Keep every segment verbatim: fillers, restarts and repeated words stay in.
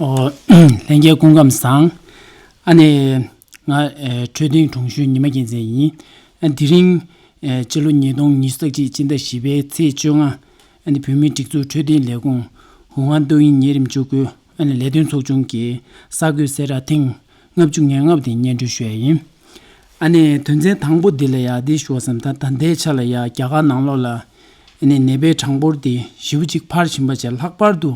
ཨོ། ལྷན་རྒྱས་སྐུ་ཁམས་བཟང་། ཨ་ནི། ང་ཨེ་འཕྲོད་བསྟེན་དྲུང་གཞོན་ཉི་མ་རྒྱལ་མཚན་ཡིན། ཨ་དེ་རིང་ཨེ་སྤྱི་ལོ་ཉིས་སྟོང་ཉི་ཤུ་རྩ་གཅིག་སྤྱི་ཟླ་བཞི་པའི་ཚེས་བཅོ་ལྔ། ཨ་ནི་བོད་མིའི་སྒྲིག་འཛུགས་འཕྲོད་བསྟེན་ལས་ཁུངས་ཧུའུ་ཧན་ཏོག་དབྱིབས་ཉེ་རིམས་བཅུ་དགུ། ཨ་ནི་ལས་དོན་ཚོགས་ཆུང་གི་གསར་འགོད་གསལ་བསྒྲགས་ཐེངས་ལྔ་བཅུ་ང་ལྔ་པ་དེ་སྙན་སྒྲོན་ཞུ་ཡ་ཡིན། ཨ་ནི་དོན་ཚན་དང་པོ་འདི་ལ་ཡ་འདི་ཞུ་བ་བསམ། ད་ད་ལྟའི་ཆ་ལ་ཡ་རྒྱ་གར་ནང་ལོགས་ལ་ཨ་ནི་ནད་པའི་གྲངས་འབོར་འདི་ཞེ་པོ་ཅིག་འཕར་བཞིན་པ་བྱས། ལྷག་པར་དུ་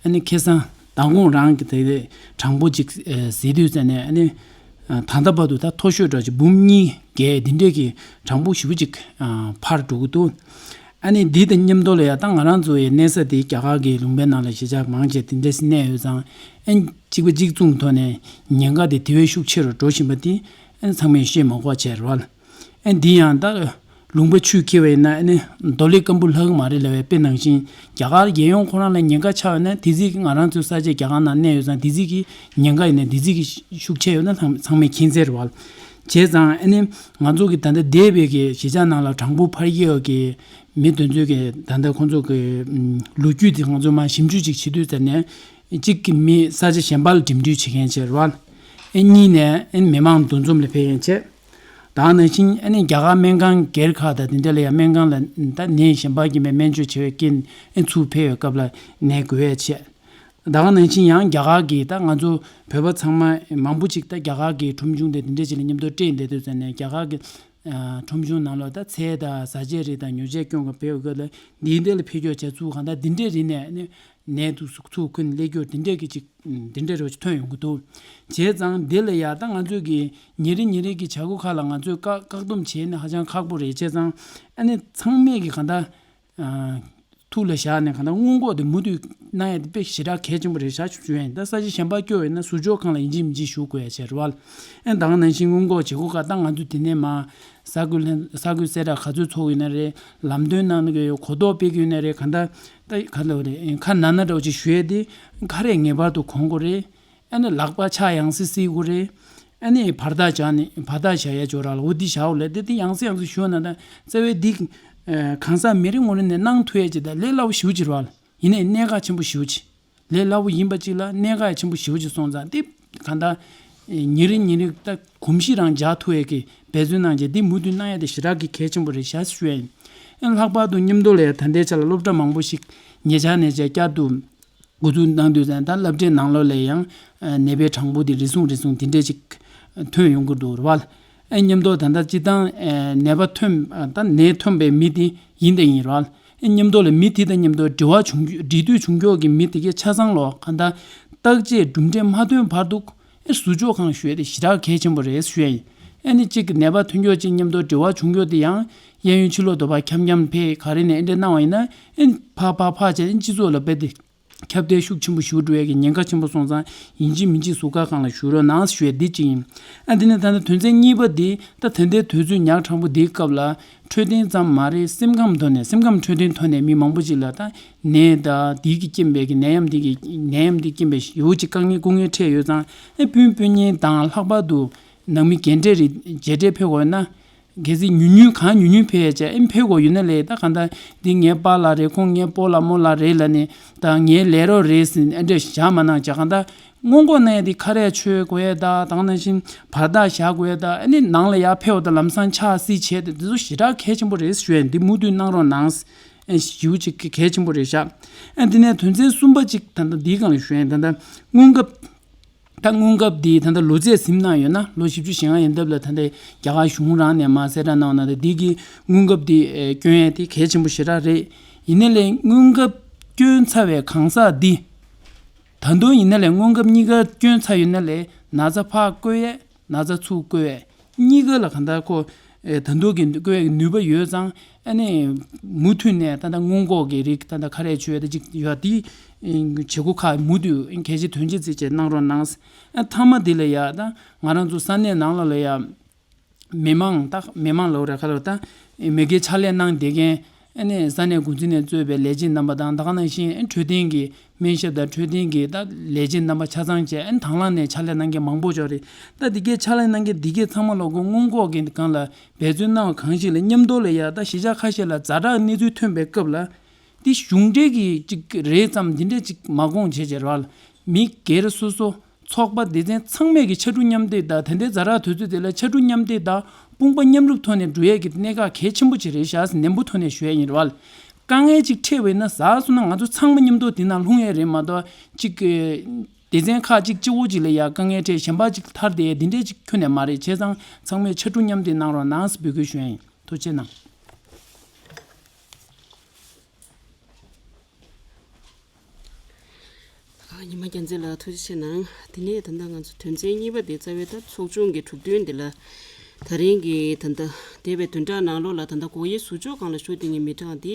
ཨ་ནི་ཁ་སང་མདང་དགོང་རང་གི་དེ་གྲངས་འབོར་ཅིག་ཨེ་གཟིགས་དུས་ཙམ་ནས་ཨ་ནི་ཨ་ད་ལྟ་བར་དུ་ད་མཐོ་ཤོས་འདྲ་ཅིག་འབུམ་གཉིས་བརྒལ་འདི་འདྲས་ཀྱི་གྲངས་འབོར་ཞེ་པོ་ཅིག་ཨ་འཕར་འགྲོ་གི་འདུག་ཨ་ནི་འདི་དང་མཉམ་དུ་ལ་ཡ་ད་ང་རང་ཚོ་ཡི་གནས་ས་དེ་རྒྱ་གར་གྱི་ལུང་པའི་ནང་ལ་གཞིས་ཆགས་མང་ཆེ་དེ་འདྲས་གནས་ཡོད་ཙང་། ཨ་ནི་གཅིག་པ་གཅིག་མཚུངས་ཐོག་ནས་ཉེན་ཁ་དེ་དེ་བས་ཤུགས་ཆེ་རུ་འགྲོ་བཞིན་པ་དེ་ཨ་ནི་ཚང་མས་ཤེས་མ་དགོས་པ་བྱས་རེད་བ། ཨ་ནི་འདི་ཡང་ད་ལུང་པ་ཆུས་འཁེལ་བ་ཡིན་ན་ཨ་ནི་རྡོ་ལེབ་སྐམ་པོ་ལྷག་གི་མ་རེད་ལབ་པའི་དཔེ་ནང་བཞིན། རྒྱ་གར་རྒྱལ་ཡོངས་ཁོ་རང་ལ་ཉེན་ཁ་ཆགས་ཡོད་ན་དེ་ཙམ་གྱིས་ང་རང་ཚོའི་ས་ཆ་རྒྱ་གར་ནང་གནས་ཡོད་ཙང་། དེ་ཙམ་གྱིས་ཉེན་ཁ་ཡིན་ན་དེ་ཙམ་གྱིས་ཤུགས་ཆེ་ཡོད་ན་ཚང་ཚང་མས་མཁྱེན་གསལ་རེད་བ། བྱས་ཙང་ཨ་ནི་ང་ཚོ་གི་ད་ལྟ་འདས་པའི་གི་གཞིས་ཆགས་ནང་ལ་གྲངས་འབོར་འཕར་གྱི་ཡོད་ཀྱི་མི་དེ་ཚོའི་གི་ད་ལྟ་ཁོང་ཚོ་གི་ལོ་རྒྱུས་དེ་ང་ཚོ་མར་ཞིབ་འཇུག་ཅིག་བྱེད་དུས་ཙམ་ནས། གཅིག་གི་མི་ས་ཆ་གཞན་པ་ལ་འགྲིམ་འགྲུལ་བྱེད་མཁན་བྱས་རེད་བ། ཨེ་གཉིས་ནས་ཨེ་མི་མང་འདུ་འཛོམས་ལ་ཕེབས་མཁན་བྱས། ད་ག་ནང་བཞིན་ཨ་ནི་རྒྱ་གར་སྨན་ཁང་སྒེར་ཁག་དང་དེ་འདྲ་ལ་ཡང་སྨན་ཁང་ལ་ད་ནད་གཞན་པ་རྐྱེན་པས་སྨན་བཅོས་བྱེད་པའི་རྐྱེན་ཨེ་ཚུར་ཕེབས་པའི་སྐབས་ལ་ནད་འགོས་ཡས་བྱས། ད་ག་ནང་བཞིན་ཡང་རྒྱ་གར་གྱི་ད་ང་ཚོ་བོད་པ་ཚང་མ་མང་པོ་ཅིག་ད་རྒྱ་གར་གྱི་ཁྲོམ་གཞུང་དེ་དེ་འདྲ་ཅིག་ལ་མཉམ་དུ་སྤྲད་བསྡད་དུས་ཙམ་ནས། རྒྱ་གར་གྱི་ཨ་ཁྲོམ་གཞུང་ནང་ལོགས་ད་ཚལ་དང་བཟའ་བཅའ་རིགས་དང་ཉོ་ཆས་སྐྱོན་ག་བེའུ་ག་ལ་འདིའི་འདི་ལ་ཕེབས་སྐྱོར་བྱས་ཚུལ་གང་ལྟར་འདི་འདྲའི་རིགས་ནས་ནི་ནད་དུག་ཟུག་ཚུགས་ཀུན་སླེབས་སྐྱོར་འདི་འདྲས་ཀྱི་ཅིག་འདི་འདྲའི་རོ་ཅིག་ཐོན་ཡོང་གི་འདུག་བྱས་ཙང་འདི་ལ་ཡ་ད་ང་ཚོས་ཀྱི་ཉིན་རེ་ཉིན་རེ་གི་བྱ་སྒོ་ཁག་ལ་ང་ཚོས་བཀག་བཀག་སྡོམ་བྱས་ནས་ཧ་ཅང་ཁག་པོ་རེད། བྱས་ཙང་ཨ་ནི་ཚང་མས་ཀྱི་གང་ལྟར་ཨ་ཐུགས་ལ་བཞག་ནས་གང་ལྟར་སྔོན་འགོག་དེ་མུ་མཐུད་གནང་ཡ་དེ་དཔེ་ཞེ་དྲག་གལ་ཆེན་པོ་རེད་ཤག་ཞུ་ཞུ་ཡ་ཡིན། ད་ས་ཆ་གཞན་པ་སྐྱོ་བ་ཡིན་ན་ཟུར་འཇོག་ཁང་ལ་ཡིན་གཅིག་མིན་གཅིག་ཞུགས་དགོས་ཡ་བྱས་རེད་བ། ཨ་ནི་ད་ག་ནང་བཞིན་སྔོན་འགོག་བྱེད་སྒོ་ཁག་ད་ང་ཚོས་དེ་ནས་མ་གསར་འགོད་ལྷན་གསར་འགོད་གསལ་བསྒྲགས་ག་ཚོད་ཚོགས་ཡོད་ན་རེད། ལམ་སྟོན་གནང་གི་ཡོད། གོ་རྟོགས་སྤེལ་གི་ཡོད་ན་རེད། གང་ལྟར་ད་ག་ལབ་རེད། ཁ་ན་ན་འདྲ་བོ་ཅིག་ཞུ་ཡས་དེ་ཁ་རས་ངེས་པར་དུ་གོན་དགོས་རེད། ཨ་ནི་ལག་པ་ཕྱགས་ཡང་སེ་བསིལ་དགོས་རེད། ཨ་ནི་བར་ཐག་བཞག་ནས་བར་ཐག་བཞག་ཡས་ཅོག་ར་ལ་འོ་འདི་བཞག་འོ་ལས་དེ་དེ་ཡང་སེ་ཡང་སེ་ཞུ་ན་ད་རྩ་བའི་འདི་ཨ་གང་ཟག་མི་རེ་ངོ་རེ་ནས་གནང་ཐུབ་ཡས་ཅིག་ད་ལས་སླ་བོ་ཞེ་པོ་ཅིག་རེད་བ། ཡིན་ནའི་གནད་འགག་ཆེན་པོ་ཞེ་པོ་ཅིག་ལས་སླ་བོ་ཡིན་པ་གཅིག་ལ་གནད་འགག་ཆེན་པོ་ཞེ་པོ་ཅིག་སོང་ཙང་། དེ་གང་ལྟར་ཉིན་རེ་ཉིན་རེ་ད་གོམས་གཤིས་རང་འཇགས་ཐུབ་ཡས་ཀྱི་འབད་བརྩོན་གནང་བྱས། འདི་མུ་མཐུད་གནང་ཡས་དེ་ཞེ་དྲག་གི་གལ་ཆེན་པོ་རེད་ཤག་ཞུ་ཡ་ཡིན། ཨ་ལྷག་པར་དུ་མཉམ་དུ་ལ་ད་ལྟའི་ཆ་ལ་སློབ་གྲྭ་མང་པོ་ཞིག་ཉེ་ཆར་ནས་བཅས་བསྐྱར་དུ་འགོ་འཛུགས་གནང་དུས་ཙང་། ད་སློབ་གྲྭའི་ནང་ལོགས་ལ་ཡང་ནད་པའི་གྲངས་འབོར་དེ་རེ་ཟུང་རེ་ཟུང་དེ་འདྲས་ཅིག་ཐོན་ཡོང་གི་འདུག་རེད་བ། ཨ་མཉམ་དུ་ད་ལྟ་སྤྱིར་བཏང་ནད་པ་ཐོན་ད་ནད་ཐོན་པའི་མི་དེ་ཡིན་དང་ཡིན་རེད་བ། ཨེ་མཉམ་དུ་ལ་མི་དེ་དང་མཉམ་དུ་འབྲེལ་བ་བྱུང་རྒྱུ་འབྲེལ་མཐུད་བྱུང་རྒྱུ་གི་མི་དེ་གའི་ཆ་ཚང་ལོ་གང་ལྟར་བརྟག་དཔྱད་གྲུབ་འབྲས་མ་ཐོན་བར་དུ་ཨེ་ཟུར་འཇོག་ཁང་ཞུ་ཡས་དེ་ཞེ་དྲག་གལ་ཆེན་པོ་རེད་ཞུ་ཡ་ཡིན། ཨེ་ནི་གཅིག་གི་ནད་པ་ཐོན་རྒྱུ་གཅིག་མཉམ་དུ་འབྲེལ་བ་བྱུང་རྒྱུ་དེ་ཡང་གཡས་གཡོན་ཕྱི་ལོགས་དུ་བ་འཁྱམ་འཁྱམ་ཕེ་ག་རེ་ནས་ཨེ་འདྲ་གནང་བ་ཡིན་ན། ཨེ་ཕ་ཕ་ཕ་བྱས་ཨེ་སྤྱི་ཚོགས་ལ་རྦད་དེ་ཁྱབ་གདལ་ཤུགས་ཆེན་པོ་ཞུགས་འགྲོ་ཡས་ཀྱི་ཉེན་ཁ་ཆེན་པོ་སོང་ཙང་། ཡིན་གཅིག་མིན་གཅིག་ཟུར་བཀག་ཁང་ལ་བཞུགས་རོགས་གནང་ཞུ་ཡས་འདི་གཅིག་ཡིན། ཨ་འདི་ནས་ད་ལྟ་དོན་ཚན་གཉིས་པ་འདི་ད་ད་ལྟའི་དུས་ཚོད་ཉག་ཕྲ་མོ་འདིའི་སྐབས་ལ་འཕྲོད་བསྟེན་ཙམ་མ་རེད། སེམས་ཁམས་ཐོག་ནས་སེམས་ཁམས་འཕྲོད་བསྟེན་ཐོག་ནས་མི་མང་པོ་ཅིག་ལ་ད་ནད་ད་འདི་གི་རྐྱེན་པས་ཀྱི་ནད་ཡམས་འདི་གི་ནད་ཡམས་འདི་རྐྱེན་པས་ཡོ་ཅིག་དཀའ་ངལ་སྐུ་ངལ་འཕྲད་ཡོད་ཙང་། ཨེ་སྤུན་སྤུན་ཉེ་དང་ལྷག་པར་དུ་ནང་མི་རྒན་གྲས་རེ་མཇལ་འཕྲད་ཕེབས་དགོས་ན། གལ་སྲིད་ཉུང་ཉུང་གང་ཉུང་ཉུང་ཕེབས་ཡས་བྱས་ཨེ་ཕེབས་དགོས་ཡོད་ན་ལས། ད་གང་ལྟར་འདི་ངའི་པཱ་ལགས་རེད། ཁོང་ངའི་སྤོ་ལགས་རྨོ་ལགས་རེད་ལབ་ནས་ད་ངའི་ལས་རོགས་རེད་ཟེར་ཨེ་འདྲས་བཞག་མ་གནང་བྱས། གང་ལྟར་སྔོན་འགོག་གནང་ཡས་དེ་ཁ་རས་མཆོད་དགོས་ཡས་ད་དང་ནང་བཞིན་བར་ཐག་བཞག་དགོས་ཡས་ད་ཨེ་ནི་ནང་ལ་ཡར་ཕེབས་པ་དང་ལམ་སང་ཕྱག་བསིལ་བྱས་ཏེ་འདི་ཚོ་ཞེ་དྲག་གལ་ཆེན་པོ་རེད་ཞུ་ཡས། འདི་མུ་མཐུད་གནང་རོགས་གནང་ཨེ་ཞུ་ཅིག་གལ་ཆེན་པོ་རེད་ཤག་ཨེ་འདི་ནས་དོན་ཚན་གསུམ་པ་ཅིག་ད་ལྟ་འདིའི་སྒང་ལ་ཞུ་ཡས། ད་ལྟ་སྔོན་སྐབས། ད་སྔོན་སྐབས་འདི་ད་ལྟ་ལོ་ཚད་ཟིན་གནང་ཡོད་ན་ལོ་བཞི་བཅུ་ཞེ་ལྔ་ཡན་འདབས་ལ་ད་ལྟ་རྒྱ་གར་གཞུང་རང་ནས་མར་གསལ་བསྒྲགས་གནང་བ་ན། ད་འདི་གི་སྔོན་སྐབས་འདི་ཨེ་སྐྱོན་ཡས་དེ་གལ་ཆེན་པོ་ཞེ་དྲག་རེད། ཡིན་ནའི་ལས་སྔོན་སྐབས་སྐྱོན་ཚར་བའི་གང་ཟག་འདི་ད་དུང་ཡིན་ནའི་ལས་སྔོན་སྐབས་གཉིས་ཀ་སྐྱོན་ཚར་ཡོད་ན་ལས་ན་ཚ་ཕར་བཀོལ་ཡས། ན་ཚ་ཚུར་བཀོལ་ཡས། གཉིས་ཀ་ལ་གང་ལྟར་ཁོ་ཨེ་ད་དུང་གི་བཀོལ་ཡས་ནུས་པ་ཡོད་ཙང་། ཨ་ནི་མུ་མཐུད་ནས་ད་ལྟ་སྔོན་འགོག་གི་རིགས་ད་ལྟ་ཁ་རས་མཆོད་ཡས་ད་ཅིག་ཡོད་དེ། ཨེ་བྱེད་སྒོ་ཁག་མུ་མཐུད་གལ་ཆེ་དོན་ཆེ་བརྩིས་བྱས་གནང་རོགས་གནང་། ཨ་མཐའ་མ་འདི་ལ་ཡ་ད་ང་རང་ཚོ་ས་གནས་ནང་ལ་ལ་ཡ་མི་མང་ད་མི་མང་ལ་ར་ཁ་ལ་ད་མི་སྒེར་ཕྱག་ལས་གནང་བསྡད་མཁན། ཨ་ནི་ས་གནས་འགོ་འཛིན་ནས་གཙོས་པའི་ལས་བྱེད་རྣམ་པ་དང་། ད་ག་ནང་བཞིན་ཨ་འཕྲོད་བསྟེན་གྱི་སྨན་ཞབས་དང་འཕྲོད་བསྟེན་གྱི་ད་ལས་བྱེད་རྣམ་པ་ཆ་ཚང་བཅས་ཨ་ནི་དང་བླངས་ནས་ཕྱག་ལས་གནང་མཁན་མང་པོ་ཅིག་ཡོད་རེད། ད་འདི་གའི་ཕྱག་ལས་གནང་མཁན་འདི་གའི་ཚང་མ་ལ་ཁོ་སྔོན་འགོག་གི་སྒང་ལ་འབད་བརྩོན་གནང་བ་གང་ཞིག་ལ་མཉམ་དུ་ལ་ཡ་ད་གཞིས་ཆགས་ཁ་ཤས་ལ་ཛ་དྲག་གནས་ཚུལ་ཐོན་པའི་སྐབས་ལ་འདི་གཞུང་འབྲེལ་གྱི་ཅིག་རེད་ཙམ་འདི་འདྲས་ཅིག་མ་དགོངས་བྱས་བྱས་ར་ལ། མི་སྒེར་སོ་སོ། ཚོགས་པ་སྡེ་ཚན་ཚང་མས་ཀྱི་ཕྱར་གྲུ་མཉམ་འདེགས་དང་། དེ་འདྲའི་ཛ་དྲག་དུས་ཚོད་དེ་ལ་ཕྱར་གྲུ་མཉམ་འདེགས་དང་དཔུང་པ་མཉམ་རུབ་ཐོག་ནས་འགྲོ་ཡས་ཀྱི་གནད་འགག་གལ་ཆེན་པོ་ཅིག་རེད་ཤག་ཟེར་ནན་པོ་ཐོག་ནས་ཞུ་ཡས་ཡིན་རེད་བ། དཀའ་ངལ་ཅིག་འཕྲད་པ་ཡིན་ན་ཟ་སོང་ན་ང་ཚོ་ཚང་མ་མཉམ་དུ་དེ་ནང་ལྷུང་ཡས་རེད་མ་གཏོགས་ཅིག་གི་སྡེ་ཚན་ཁག་ཅིག་གཅིག་པོ་ཅིག་ལ་ཡ་དཀའ་ངལ་འཕྲད་གཞན་པ་ཅིག་ཐར་བསྡད་ཡས་འདི་འདྲས་ཅིག་ཁྱོན་ནས་མ་རེད། བྱས་ཙང་ཚང་མས་ཕྱར་གྲུ་མཉམ་འདེགས་གནང་རོགས་གནང་ཟེར་འབོད་སྐུལ་ཞུ་ཡས་ཡིན། ཐུགས་རྗེ་གནང་། ཨ། ཉི་མ་རྒྱལ་མཚན་ལགས་ཐུགས་རྗེ་ཆེ་གནང་། དེ་ནས་ད་ལྟ་ང་ཚོ་དོན་ཚན་གཉིས་པ་དེ་རྩ་བའི་ད་ཚོགས་ཆུང་གི་གྲུབ་དོན་དེ་ལ། ད་རིང་གི་ད་ལྟ་འདས་པའི་བདུན་ཕྲག་ནང་ལོགས་ལ་ད་ལྟ་སྒོ་དབྱེ་ཟུར་འཇོག་སྒང་ལ་ཞུགས་བསྡད་མཁན་མི་གྲངས་དེ།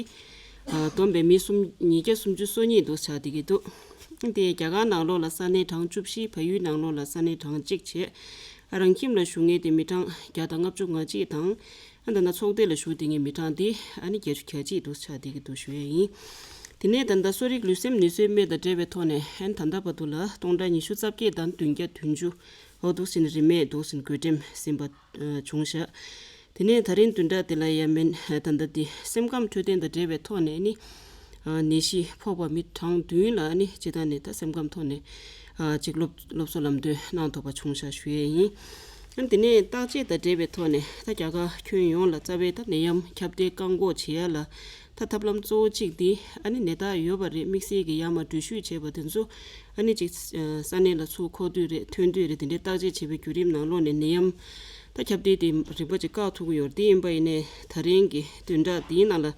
ཨ། བསྡོམས་པས་མི་སུམ། ཉིས་བརྒྱ་སུམ་ཅུ་སོ་གཉིས་འདུག་ཆགས་བསྡད་ཀྱི་འདུག་དེ་རྒྱ་གར་ནང་ལོགས་ལ་ས་གནས་གྲངས་བཅུ་བཞི། བལ་ཡུལ་ནང་ལོགས་ལ་ས་གནས་གྲངས་གཅིག་བྱས། ཨ། རང་ཁྱིམ་ལ་བཞུགས་མཁན་དེ་མི་གྲངས་བརྒྱ་དང་ལྔ་བཅུ་ང་གཅིག་དང་། ཨ། ད་ལྟ་ཚོགས་སྡེ་ལ་ཞུགས་བསྡད་མཁན་མི་གྲངས་དེ་ཨ་ནི་བརྒྱད་ཅུ་གྱ་གཅིག་འདུག་ཆགས་བསྡད་ཀྱི་འདུག་ཞུ་ཡས་ཡིན། དེ་ནས་ད་ལྟ་གསོ་རིག་ལུས་སེམས་ནུས་གསོའི་སྨན་དང་འབྲེལ་བའི་ཐོག་ནས། ཨ་ནི་ད་ལྟ་བར་དུ་ལ་སྟོང་ཕྲག་ཉི་ཤུ་རྩ་བརྒྱད་དང་བདུན་བརྒྱ་བདུན་ཅུ། འོ་འདུག་ཟིན་རིན་མེད་འདུག་ཟིན་བགོ་འགྲེམས་ཟིན་པ་བྱུང་ཤག་དེ་ནས་ད་རིང་བདུན་ཕྲག་དེ་ལ་ཡ་མེན། ད་ལྟ་དེ་སེམས་ཁམས་འཕྲོད་བསྟེན་དང་འབྲེལ་བའི་ཐོག་ནས་ནི། ཨ། ནད་གཞི་ཕོག་པ་མི་གྲངས་བདུན་ལ་ནི་སྤྱི་བཏང་ནས་ད་སེམས་ཁམས་ཐོག་ནས། ཨ། ཅིག་སློབ་སློབ་གསོ་ལམ་སྟོན་གནང་ཐུབ་པ་བྱུང་ཤག་ཞུ་ཡས་ཡིན། ཨ། དེ་ནས་བརྟག་དཔྱད་དང་འབྲེལ་བའི་ཐོག་ནས་ད་རྒྱ་གར་ཁྱོན་ཡོངས་ལ་རྩ་བའི་ད་ནད་ཡམས་ཁྱབ་གདལ་བཀག་འགོག་བྱེད་ཡ་ལ། ད་ཐབས་ལམ་གཙོ་བོ་གཅིག་དེ་ཨ་ནི་ནད་རྟགས་ཡོད་པ་རེད། དམིགས་བསལ་གྱི་ཡར་མར་འགྲུལ་བཞུད་བྱས་པ་དེ་ཚོ་ཨ་ནི་ཅིག་ས་གནས་ལ་ཚུར་འཁོར་དུས་རེད། ཐོན་དུས་རེད། དེ་འདྲའི་བརྟག་དཔྱད་བྱེད་པའི་བརྒྱུད་རིམ་ནང་ལོགས་ནས་ནད་ཡམས་ད་ཁྱབ་གདལ་དེ་རིམ་པ་ཅིག་བཀག་ཐུབ་ཀྱི་ཡོད་རེད། དེ་ཡིན་པ་ཡིན་ནའི་ད་རིང་གི་བདུན་ཕྲག་འདིའི་ནང་ལ་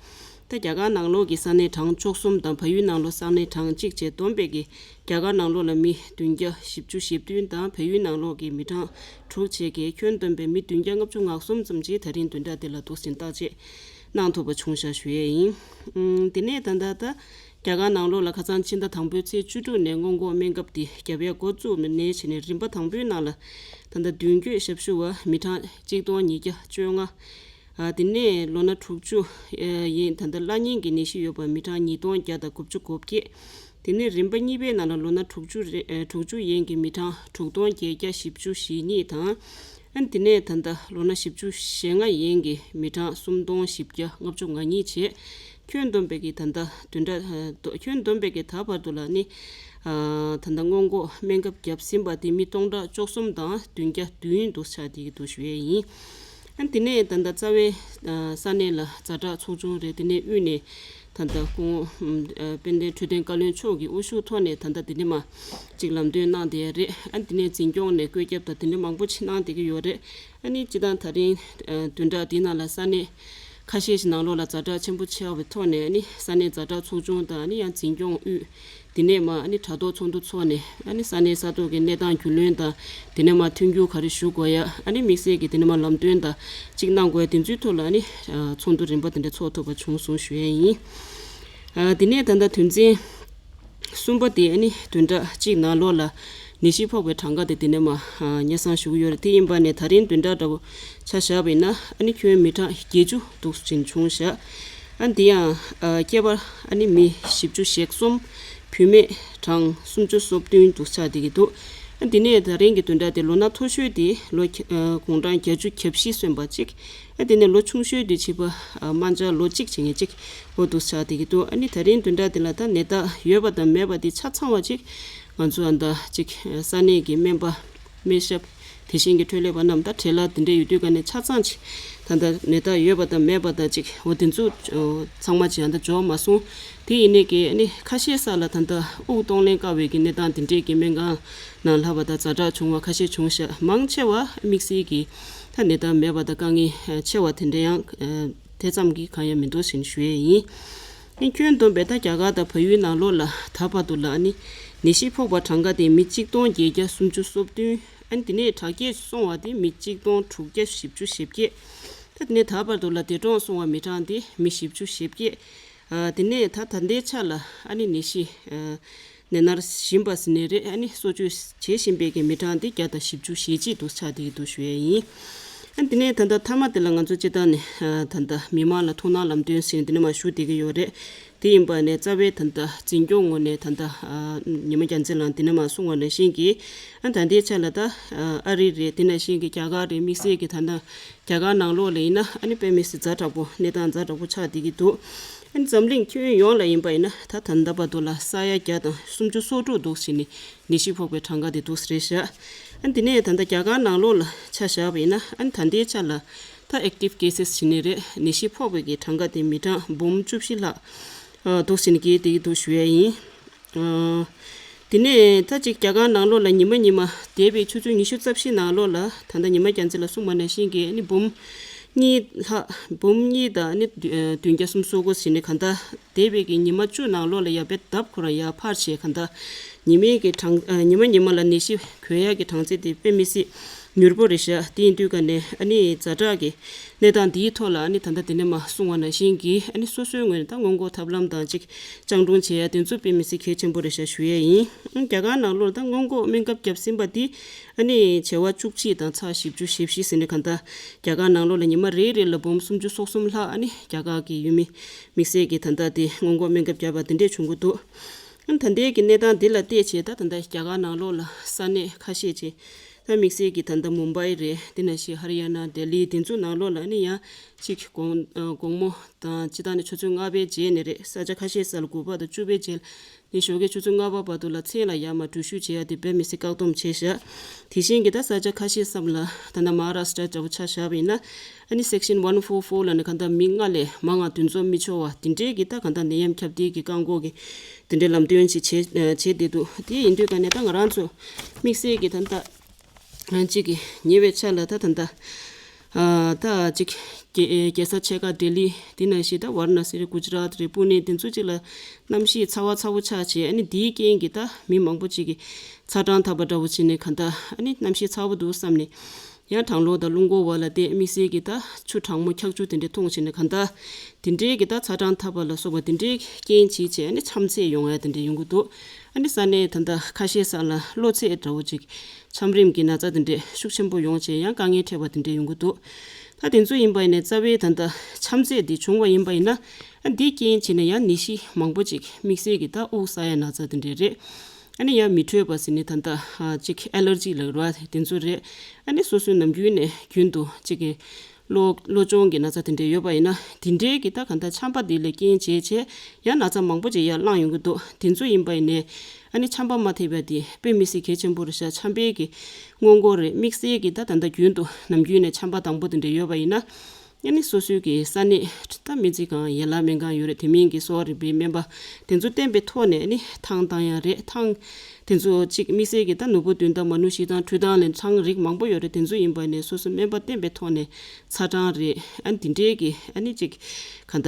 ད་རྒྱ་གར་ནང་ལོགས་ཀྱི་ས་གནས་གྲངས་བཅུ་གསུམ་དང་བལ་ཡུལ་ནང་ལོགས་ས་གནས་གྲངས་གཅིག་བྱས་བསྡོམས་པས་ཀྱི་རྒྱ་གར་ནང་ལོགས་ལ་མི་བདུན་བརྒྱ་བཞི་བཅུ་ཞེ་བདུན་དང་བལ་ཡུལ་ནང་ལོགས་ཀྱི་མི་གྲངས་དྲུག་བྱས་ཀྱི་ཁྱོན་བསྡོམས་པའི་མི་བདུན་བརྒྱ་ལྔ་བཅུ་ང་གསུམ་ཙམ་ཅིག་ད་རིང་བདུན་ཕྲག་འདི་ལ་འདུག་སེ་བརྟག་དཔྱད་གནང་ཐུབ་པ་བྱུང་ཤག་ཞུ་ཡས་ཡིན། ཨུམ། དེ་ནས་ད་ལྟ་ད་རྒྱ་གར་ནང་ལོགས་ལ་ཁ་སང་ཕྱི་ཟླ་དང་པོའི་ཚེས་བཅུ་དྲུག་ནས་སྔོན་འགོག་སྨན་ཁབ་དེ་རྒྱབ་ཡ་འགོ་བཙུགས་ནས་བྱས་ནས་རིམ་པ་དང་པོའི་ནང་ལ་ད་ལྟ་མདུན་སྐྱོད་ཞབས་ཞུ་བ་མི་གྲངས་གཅིག་སྟོང་ཉིས་བརྒྱ་བཅོ་ལྔ། ཨ། དེ་ནས་ལོ་ན་དྲུག་ཅུ་ཡན། ད་ལྟ་སླར་གཉན་གྱི་ནད་གཞི་ཡོད་པ་མི་གྲངས་ཉིས་སྟོང་བརྒྱ་དང་དགུ་བཅུ་གོ་བརྒྱད། དེ་ནས་རིམ་པ་གཉིས་པའི་ནང་ལ་ལོ་ན་དྲུག་ཅུ་རེ། ཨ། དྲུག་ཅུ་ཡན་གྱི་མི་གྲངས་དྲུག་སྟོང་བརྒྱད་བརྒྱ་བཞི་བཅུ་ཞེ་གཉིས་དང་། ཨ། དེ་ནས་ད་ལྟ་ལོ་ན་བཞི་བཅུ་ཞེ་ལྔ་ཡན་གྱི་མི་གྲངས་སུམ་སྟོང་བཞི་བརྒྱ་ལྔ་བཅུ་ང་གཉིས་བྱས། ཁྱོན་བསྡོམས་པའི་གི་ད་ལྟ་བདུན་ཕྲག་ཨ། ཁྱོན་བསྡོམས་པའི་གི་ད་བར་དུ་ལ་ནི། ཨ། ད་ལྟ་སྔོན་འགོག་སྨན་ཁབ་བརྒྱབ་ཟིན་པ་དེ་མི་སྟོང་ཕྲག་བཅུ་གསུམ་དང་བདུན་བརྒྱ་བདུན་འདུག་ཆགས་བསྡད་ཀྱི་འདུག་ཞུ་ཡས་ཡིན། ཨ། དེ་ནས་ད་ལྟ་རྩ་བའི་ཨ། ས་གནས་ལ་ཛ་དྲག་ཚོགས་ཆུང་རེད། དེ་ནས་དབུས་ནས་ད་ལྟ་སྐུ་ངོ་ཨ། དཔལ་ལྡན་འཕྲོད་བསྟེན་བཀའ་བློན་མཆོག་གི་དབུ་བཞུགས་ཐོག་ནས་ད་ལྟ་དེ་འདྲ་མ་ཅིག་ལམ་སྟོན་གནང་བསྡད་ཡ་རེད། ཨ། དེ་ནས་འཛིན་སྐྱོང་ནས་བཀོད་ཁྱབ་དང་དེ་འདྲ་མང་པོ་ཅིག་གནང་བསྡད་ཀྱི་ཡོད་རེད། ཨ་ནི་སྤྱི་བཏང་ད་རིང་ཨ། བདུན་ཕྲག་འདིའི་ནང་ལ་ས་གནས་ཁ་ཤས་ཤིག་ནང་ལོགས་ལ་ཛ་དྲག་ཆེན་པོ་ཆགས་པའི་ཐོག་ནས། ཨ་ནི་ས་གནས་ཛ་དྲག་ཚོགས་ཆུང་དང་། ཨ་ནི་ཡང་འཛིན་སྐྱོང་དབུས་འདི་ནས་མ། ཨ་ནི་དྲ་ཐོག་ཚོགས་འདུ་ཚོགས་ནས། ཨ་ནི་ས་གནས་ས་ཐོག་གི་གནས་སྟངས་རྒྱུས་ལོན་དང་། འདི་ནས་མ་མཐུན་འགྱུར་ག་རེ་ཞུ་དགོས་ཡ། ཨ་ནི་དམིགས་བསལ་གྱི་འདི་ནས་མ་ལམ་སྟོན་དང་གཅིག་གནང་དགོས་ཡ། དེ་ཚོའི་ཐོག་ལ་ཨ་ནི་ཚོགས་འདུ་རིམ་པ་དེ་འདྲ་ཚོགས་ཐུབ་པ་བྱུང་སོང་ཞུ་ཡ་ཡིན། ཨ། དེ་ནས་ད་ལྟ་དོན་ཚན་གསུམ་པ་དེ། ཨ་ནི་བདུན་ཕྲག་གཅིག་ནང་ལོགས་ལ་ནད་གཞི་ཕོག་པའི་གྲངས་ཀ་དེ་དེ་ནས་མ་སྙན་སེང་ཞུ་གི་ཡོད་རེད། དེ་ཡིན་པ་ནས་ད་རིང་བདུན་ཕྲག་འདྲ་བོ་ཆ་བཞག་པ་ཡིན་ན། ཨ་ནི་ཁྱོན་མི་གྲངས་བརྒྱད་ཅུ་འདུག་ཅིང་བྱུང་བཞག་ཨ། འདི་ཡང་ཨ། སྐྱེས་པ་ཨ་ནི་མི་བཞི་བཅུ་ཞེ་གསུམ། བུད་མེད་གྲངས་སུམ་ཅུ་སོ་བདུན་འདུག་ཆགས་བསྡད་ཀྱི་འདུག་ཨ། འདི་ནས་ད་རིང་གི་བདུན་ཕྲག་དེ་ལོ་ན་མཐོ་ཤོས་དེ་ལོ་ཁྱ། ཨ། དགུང་གྲངས་བརྒྱད་ཅུ་གྱ་བཞི་སོན་པ་གཅིག་ཨ། དེ་ནས་ལོ་ཆུང་ཤོས་དེ་བྱིས་པ་ཨ། དམར་འབྱར་ལོ་གཅིག་བྱེད་མཁན་གཅིག་འོ་འདུག་ཆགས་བསྡད་ཀྱི་འདུག་ཨ་ནི་ད་རིང་བདུན་ཕྲག་འདི་ལ་ད་ནད་རྟགས་ཡོད་པ་དང་མེད་པ་དེ་ཆ་ཚང་བ་ཅིག་ང་ཚོ་ཨ་ད་ཅིག་ས་གནས་ཀྱི་སྨན་པ་སྨན་ཞབས་དེ་བཞིན་གྱི་འཕྲོད་ལས་པ་རྣམས་དང་འབྲེལ་བ་དེ་འདྲ་ཡོད་དུས་ག་ནས་ཆ་ཚང་ཅིག་ད་ལྟ་ནད་རྟགས་ཡོད་པ་དང་མེད་པ་དང་ཅིག་འོ་དེ་ཚོ་ཚང་མ་ཅིག་ཨ་ད་འབྱོར་མ་སོང་། དེ་ཡིན་ནའི་གི་ཨ་ནི་ཁ་ཤས་ས་ལ་ད་ལྟ་དབུགས་གཏོང་ལེན་དཀའ་བའི་གི་གནས་སྟངས་དེ་འདྲས་ཀྱི་སྨན་ཁང་ནང་ལྷག་པ་དང་ཛ་དྲག་བྱུང་བ་ཁ་ཤས་བྱུང་ཤག་མང་ཆེ་བ་དམིགས་བསལ་གྱི་ད་ནད་རྟགས་མེད་པ་དང་དཀའ་ངལ་ཆེ་བ་དེ་འདྲ་ཡང་དེ་ཙམ་གྱིས་གང་ཡང་མི་འདུག་ཟེར་ཞུ་ཡས་ཡིན། ཨ་ནི་ཁྱོན་བསྡོམས་པས་ད་རྒྱ་གར་དང་བལ་ཡུལ་ནང་ལོགས་ལ་ད་བར་དུ་ལ་ཨ་ནི་ནད་གཞི་ཕོག་པ་གྲངས་ཀ་དེ་མི་གཅིག་སྟོང་བརྒྱད་བརྒྱ་སུམ་ཅུ་སོ་བདུན། ཨ་ནི་དེ་ནས་དྲག་སྐྱེད་སོང་བ་དེ་མི་གཅིག་སྟོང་དྲུག་བརྒྱ་བཞི་བཅུ་ཞེ་བརྒྱད། ད་དེ་ནས་ད་བར་དུ་ལ་འདས་གྲོངས་སོང་བ་མི་གྲངས་དེ་མི་བཞི་བཅུ་ཞེ་བརྒྱད། ཨ། དེ་ནས་ད་ད་ལྟའི་ཆ་ལ་ཨ་ནི་ནད་གཞི་ཨ། ནད་མནར་བཞིན་པ་ཟེར་ནའི་རེད། ཨ་ནི་གསོ་བཅོས་བྱེད་བཞིན་པའི་གི་མི་གྲངས་དེ་བརྒྱ་དང་བཞི་བཅུ་ཞེ་གཅིག་འདུག་ཆགས་བསྡད་ཀྱི་འདུག་ཞུ་ཡས་ཡིན། ཨ། དེ་ནས་ད་ལྟ་མཐའ་མ་དེ་ལ་ང་ཚོ་སྤྱིར་བཏང་ནས་ཨ། ད་ལྟ་མི་མང་ལ་ཐུགས་སྣང་ལམ་སྟོན་ཟེར་ནས་འདི་ནས་མར་ཞུ་བསྡད་ཀྱི་ཡོད་རེད། དེ་ཡིན་པ་ནས་རྩ་བའི་ད་ལྟ་འཛིན་སྐྱོང་ངོས་ནས་ད་ལྟ་ཨ། ཉི་མ་རྒྱལ་མཚན་ལགས་འདི་ནས་མར་གསུངས་པ་ནང་བཞིན་གྱི་ཨ། ད་ལྟའི་ཆ་ལ་ད་ཨ། ཨ་རི་རེད། དེ་ནང་བཞིན་གྱི་རྒྱ་གར་རེད། དམིགས་བསལ་གྱི་ད་ལྟ་རྒྱ་གར་ནང་ལོགས་ལ་ཡིན་ན་ཨ་ནི་དཔེ་མི་སྲིད་ཛ་དྲག་པོ་གནས་སྟངས་ཛ་དྲག་པོ་ཆགས་བསྡད་ཀྱི་འདུག་ཨ་ནི་འཛམ་གླིང་ཁྱོན་ཡོངས་ལ་ཡིན་པ་ཡིན་ན་ད་ད་ལྟ་བར་དུ་ལ་ས་ཡ་བརྒྱ་དང་སུམ་ཅུ་སོ་དྲུག་འདུག་ཟེར་ནས་ནད་གཞི་ཕོག་པའི་གྲངས་ཀ་དེ་འདུག་ཟེར་རེད་ཤག་ཨ་ནི་དེ་ནས་ད་ལྟ་རྒྱ་གར་ནང་ལོགས་ལ་ཆ་བཞག་པ་ཡིན་ན་ཨ་ནི་ད་ལྟའི་ཆ་ལ་ད་ཨེག་ཊིབ་ཀེ་སེས་ཟེར་ནས་རེད། ནད་གཞི་ཕོག་པའི་གི་གྲངས་ཀ་དེ་མི་གྲངས་འབུམ་བཅུ་བཞི་ལྷག་འདུག་ཟེར་ནས་རྒྱས་བསྡད་ཀྱི་འདུག་ཞུ་ཡ་ཡིན། དེ་ནས་ད་ཅིག་རྒྱ་གར་ནང་ལོགས་ལ་ཉི་མ་ཉི་མ་འདས་པའི་ཆུ་ཚོད་ཉི་ཤུ་རྩ་བཞི་ནང་ལོགས་ལ་ད་ལྟ་ཉི་མ་རྒྱལ་མཚན་ལ་གསུངས་པ་ནང་བཞིན་གྱི་ཨ་ནི་འབུམ་གཉིས་ལྷག་འབུམ་གཉིས་དང་ཨ་ནི་བདུན་བརྒྱ་སུམ་ཅུ་སོ་དགུ་ཟེར་ནས་གང་ལྟར་འདས་པའི་གི་ཉི་མ་བཅུ་ནང་ལོགས་ལ་ཡར་དཔེ་ལྡབ་ཁོ་རང་ཡར་འཕར་བྱས་གང་ལྟར་ཉི་མའི་གི་གྲངས་ཉི་མ་ཉི་མ་ལ་ནད་གཞི་འགོས་ཡག་གི་གྲངས་ཚད་དེ་དཔེ་མི་སྲིད་མྱུར་པོ་རེད་ཤག་དེ་ཡིན་དུས་ག་ནས་ཨ་ནི་ཛ་དྲག་གི་གནས་སྟངས་འདིའི་ཐོག་ལ་ཨ་ནི་ད་ལྟ་དེ་ནས་མ་གསུངས་པ་ནང་བཞིན་གྱི་ཨ་ནི་སོ་སོའི་ངོས་ནས་ད་སྔོན་འགོག་ཐབས་ལམ་དང་ཅིག་སྤྱང་གྲུང་བྱེད་ཡ་དེ་ཚོ་དཔེ་མི་སྲིད་གལ་ཆེན་པོ་རེད་ཤག་ཞུ་ཡས་ཡིན། རྒྱ་གར་ནང་ལོགས་ད་སྔོན་འགོག་སྨན་ཁབ་བརྒྱབ་ཟིན་པ་འདི་ཨ་ནི་བྱེ་བ་བཅུ་གཅིག་དང་ཚེག་བཞི་བཅུ་ཞེ་བཞི་ཟེར་ནས་གང་ལྟར་རྒྱ་གར་ནང་ལོགས་ལ་ཉི་མ་རེ་རེ་ལ་འབུམ་སུམ་ཅུ་སོ་གསུམ་ལྷག་ཨ་ནི་རྒྱ་གར་གྱི་ཡུལ་མི་དམིགས་བསལ་གྱི་ད་ལྟ་དེ་སྔོན་འགོག་སྨན་ཁབ་བརྒྱབ་པ་དེ་འདྲས་བྱུང་གི་འདུག་ཨ་ནི་ད་ལྟའི་གི་གནས་སྟངས་འདི་ལ་བལྟས་བྱས་ད་ད་ལྟ་རྒྱ་གར་ནང་ལོགས་ལ་ས་གནས་ཁ་ཤས་ཅིག་ད་དམིགས་བསལ་གྱི་ད་ལྟ་མུམ་བྷའི་རེད། དེ་ནང་བཞིན་ཧ་རི་ཡ་ན་ལྡི་ལི་དེ་ཚོ་ནང་ལོགས་ལ་ཨ་ནི་ཡང་ཅིག་དགོང་དགོང་མོ་དང་སྤྱི་བཏང་ནས་ཆུ་ཚོད་ལྔ་པའི་རྗེས་ནས་རེད། ས་ཆ་ཁ་ཤས་ས་ལ་དགུ་པ་དང་བཅུ་པའི་རྗེས་ནས་ཞོགས་ཀའི་ཆུ་ཚོད་ལྔ་པ་བར་དུ་ལ་མཚན་ལ་ཡར་མར་འགྲུལ་བཞུད་བྱེད་ཡ་དེ་དཔེ་མི་སྲིད་བཀག་སྡོམ་བྱས་ཤག་དེ་བཞིན་གྱི་ད་ས་ཆ་ཁ་ཤས་སམ་ལ་ད་ལྟ་མ་ཧཱ་རཱ་སྟྲ་འདྲ་བོ་ཆ་བཞག་པ་ཡིན་ན་ཨ་ནི་སེག་ཤན་ཝན་ཕོར་ཕོར་ལ་ནི་གང་ལྟར་མི་ལྔ་ལས་མང་ང་འདུ་འཛོམས་མི་ཆོག་པ་དེ་འདྲས་ཀྱི་ད་གང་ལྟར་ནད་ཡམས་ཁྱབ་གདལ་གྱི་བཀག་འགོག་གི་དེ་འདྲའི་ལམ་སྟོན་ཞིག་བྱས་བྱས་བསྡད་འདུག་དེ་ཡིན་དུས་ག་ནས་ད་ང་རང་ཚོ་དམིགས་བསལ་གྱི་ད་ལྟ་གཅིག་གི་ཉེ་བའི་ཆ་ལ་ད་ད་ལྟ་ཨ་ད་གཅིག་རྒྱལ་རྒྱལ་ས་ཆེ་ཁག་ལྡི་ལི་དེ་ནང་བཞིན་ད་ཝཱ་ར་ཎ་སི་རེད། གུ་ཇི་རཱཏ་རེད། པུ་ནེ་དེ་ཚོ་གཅིག་ལ་གནམ་གཤིས་ཚ་བ་ཚ་བོ་ཆགས་བྱས་ཨ་ནི་དེའི་རྐྱེན་གྱིས་ད་མི་མང་པོ་གཅིག་གིས་ཚ་གྲང་འཐབ་པ་འདྲ་བོ་བྱས་ནས་གང་ལྟར་ཨ་ནི་གནམ་གཤིས་ཚ་བོ་འདུག་བསམ་ནས་ཡང་གྲང་གློག་དང་རླུང་འཁོར་བ་ལ་བརྟེན་དམིགས་བསལ་གྱི་ད་ཆུ་གྲང་མོ་འཁྱག་ཆུ་དེ་འདྲས་འཐུང་བྱས་ནས་གང་ལྟར་དེ་འདྲའི་གི་ད་ཚ་གྲང་འཐབ་པ་ལ་སོགས་པ་དེ་འདྲའི་རྐྱེན་བྱས་བྱས་ཨ་ནི་ཆམ་ཚད་ཡོང་ཡ་དེ་འདྲས་ཡོང་གི་འདུག་ཨ་ནི་ས་གནས་ད་ལྟ་ཁ་ཤས་ས་ལ་གློ་ཚད་འདྲ་བོ་ཅིག་ཆམ་རིམས་ཀྱི་ན་ཚ་དེ་འདྲས་ཤུགས་ཆེན་པོ་ཡོང་བྱས་ཡང་དཀའ་ངལ་འཕྲད་པ་དེ་འདྲས་ཡོང་གི་འདུག་ད་དེ་ཚོ་ཡིན་པ་ཡིན་ནའི་རྩ་བའི་ད་ལྟ་ཆམ་ཚད་འདི་བྱུང་བ་ཡིན་པ་ཡིན་ན་ཨ་འདི་རྐྱེན་བྱས་ནས་ཡང་ནད་གཞི་མང་པོ་ཅིག་དམིགས་བསལ་གྱི་ད་དབུགས་བསགས་ཡ་ན་ཚ་དེ་འདྲས་རེད། ཨ་ནི་ཡང་མི་འཕྲོད་པ་ཟེར་ནས་ད་ལྟ་ཅིག་ཨེ་ལར་ཇི་ལབ་ར་དེ་ཚོ་རེད། ཨ་ནི་སོ་སོའི་ནམ་རྒྱུན་ནས་རྒྱུན་དུ་ཅིག་གི་གློ་གློ་གཅོང་གི་ན་ཚ་དེ་འདྲས་ཡོད་པ་ཡིན་ན་དེ་འདྲའི་གི་ད་གང་ལྟར་ཆམ་པ་འདི་ལས་རྐྱེན་བྱས་བྱས་ཡང་ན་ཚ་མང་པོ་ཅིག་ཡར་ལངས་ཡོང་གི་འདུག་དེ་ཚོ་ཡིན་པ་ཡིན་ནའི་ཨ་ནི་ཆམ་པ་མ་ཐེབས་པ་དེ་དཔེ་མི་སྲིད་གལ་ཆེན་པོ་རེད་ཤག་ཆམ་པའི་གི་སྔོན་འགོག་རེད། དམིགས་བསལ་གྱི་ད་ད་ལྟ་རྒྱུན་དུ་ནམ་རྒྱུན་ནས་ཆམ་པ་དང་པོ་དེ་འདྲས་ཡོད་པ་ཡིན་ན། ཨ་ནི་སོ་སོའི་གི་ས་གནས་ད་སྨན་རྩིས་ཁང་ཡན་ལག་སྨན་ཁང་ཡོད་རེད། དེ་མིན་གི་གསོ་བ་རིག་པའི་སྨན་པ་དེ་ཚོ་བསྟེན་པའི་ཐོག་ནས་ཨ་ནི་ཐང་བཏང་ཡ་རེད། ཐང་དེ་ཚོ་གཅིག་དམིགས་བསལ་གི་ད་ནོར་བུ་བདུན་ཟླ་མ་ཎི་བཞི་ཐང་ཁྲུས་ཐང་ལས་ཐང་རིགས་མང་པོ་ཡོད་རེད། དེ་ཚོ་ཡིན་པ་ནས་སོ་སོ་སྨན་པ་བསྟེན་པའི་ཐོག་ནས་ཚ་གྲང་རེད། ཨ་ནི་དེ་འདྲའི་གི་ཨ་ནི་གཅིག་ག་ད་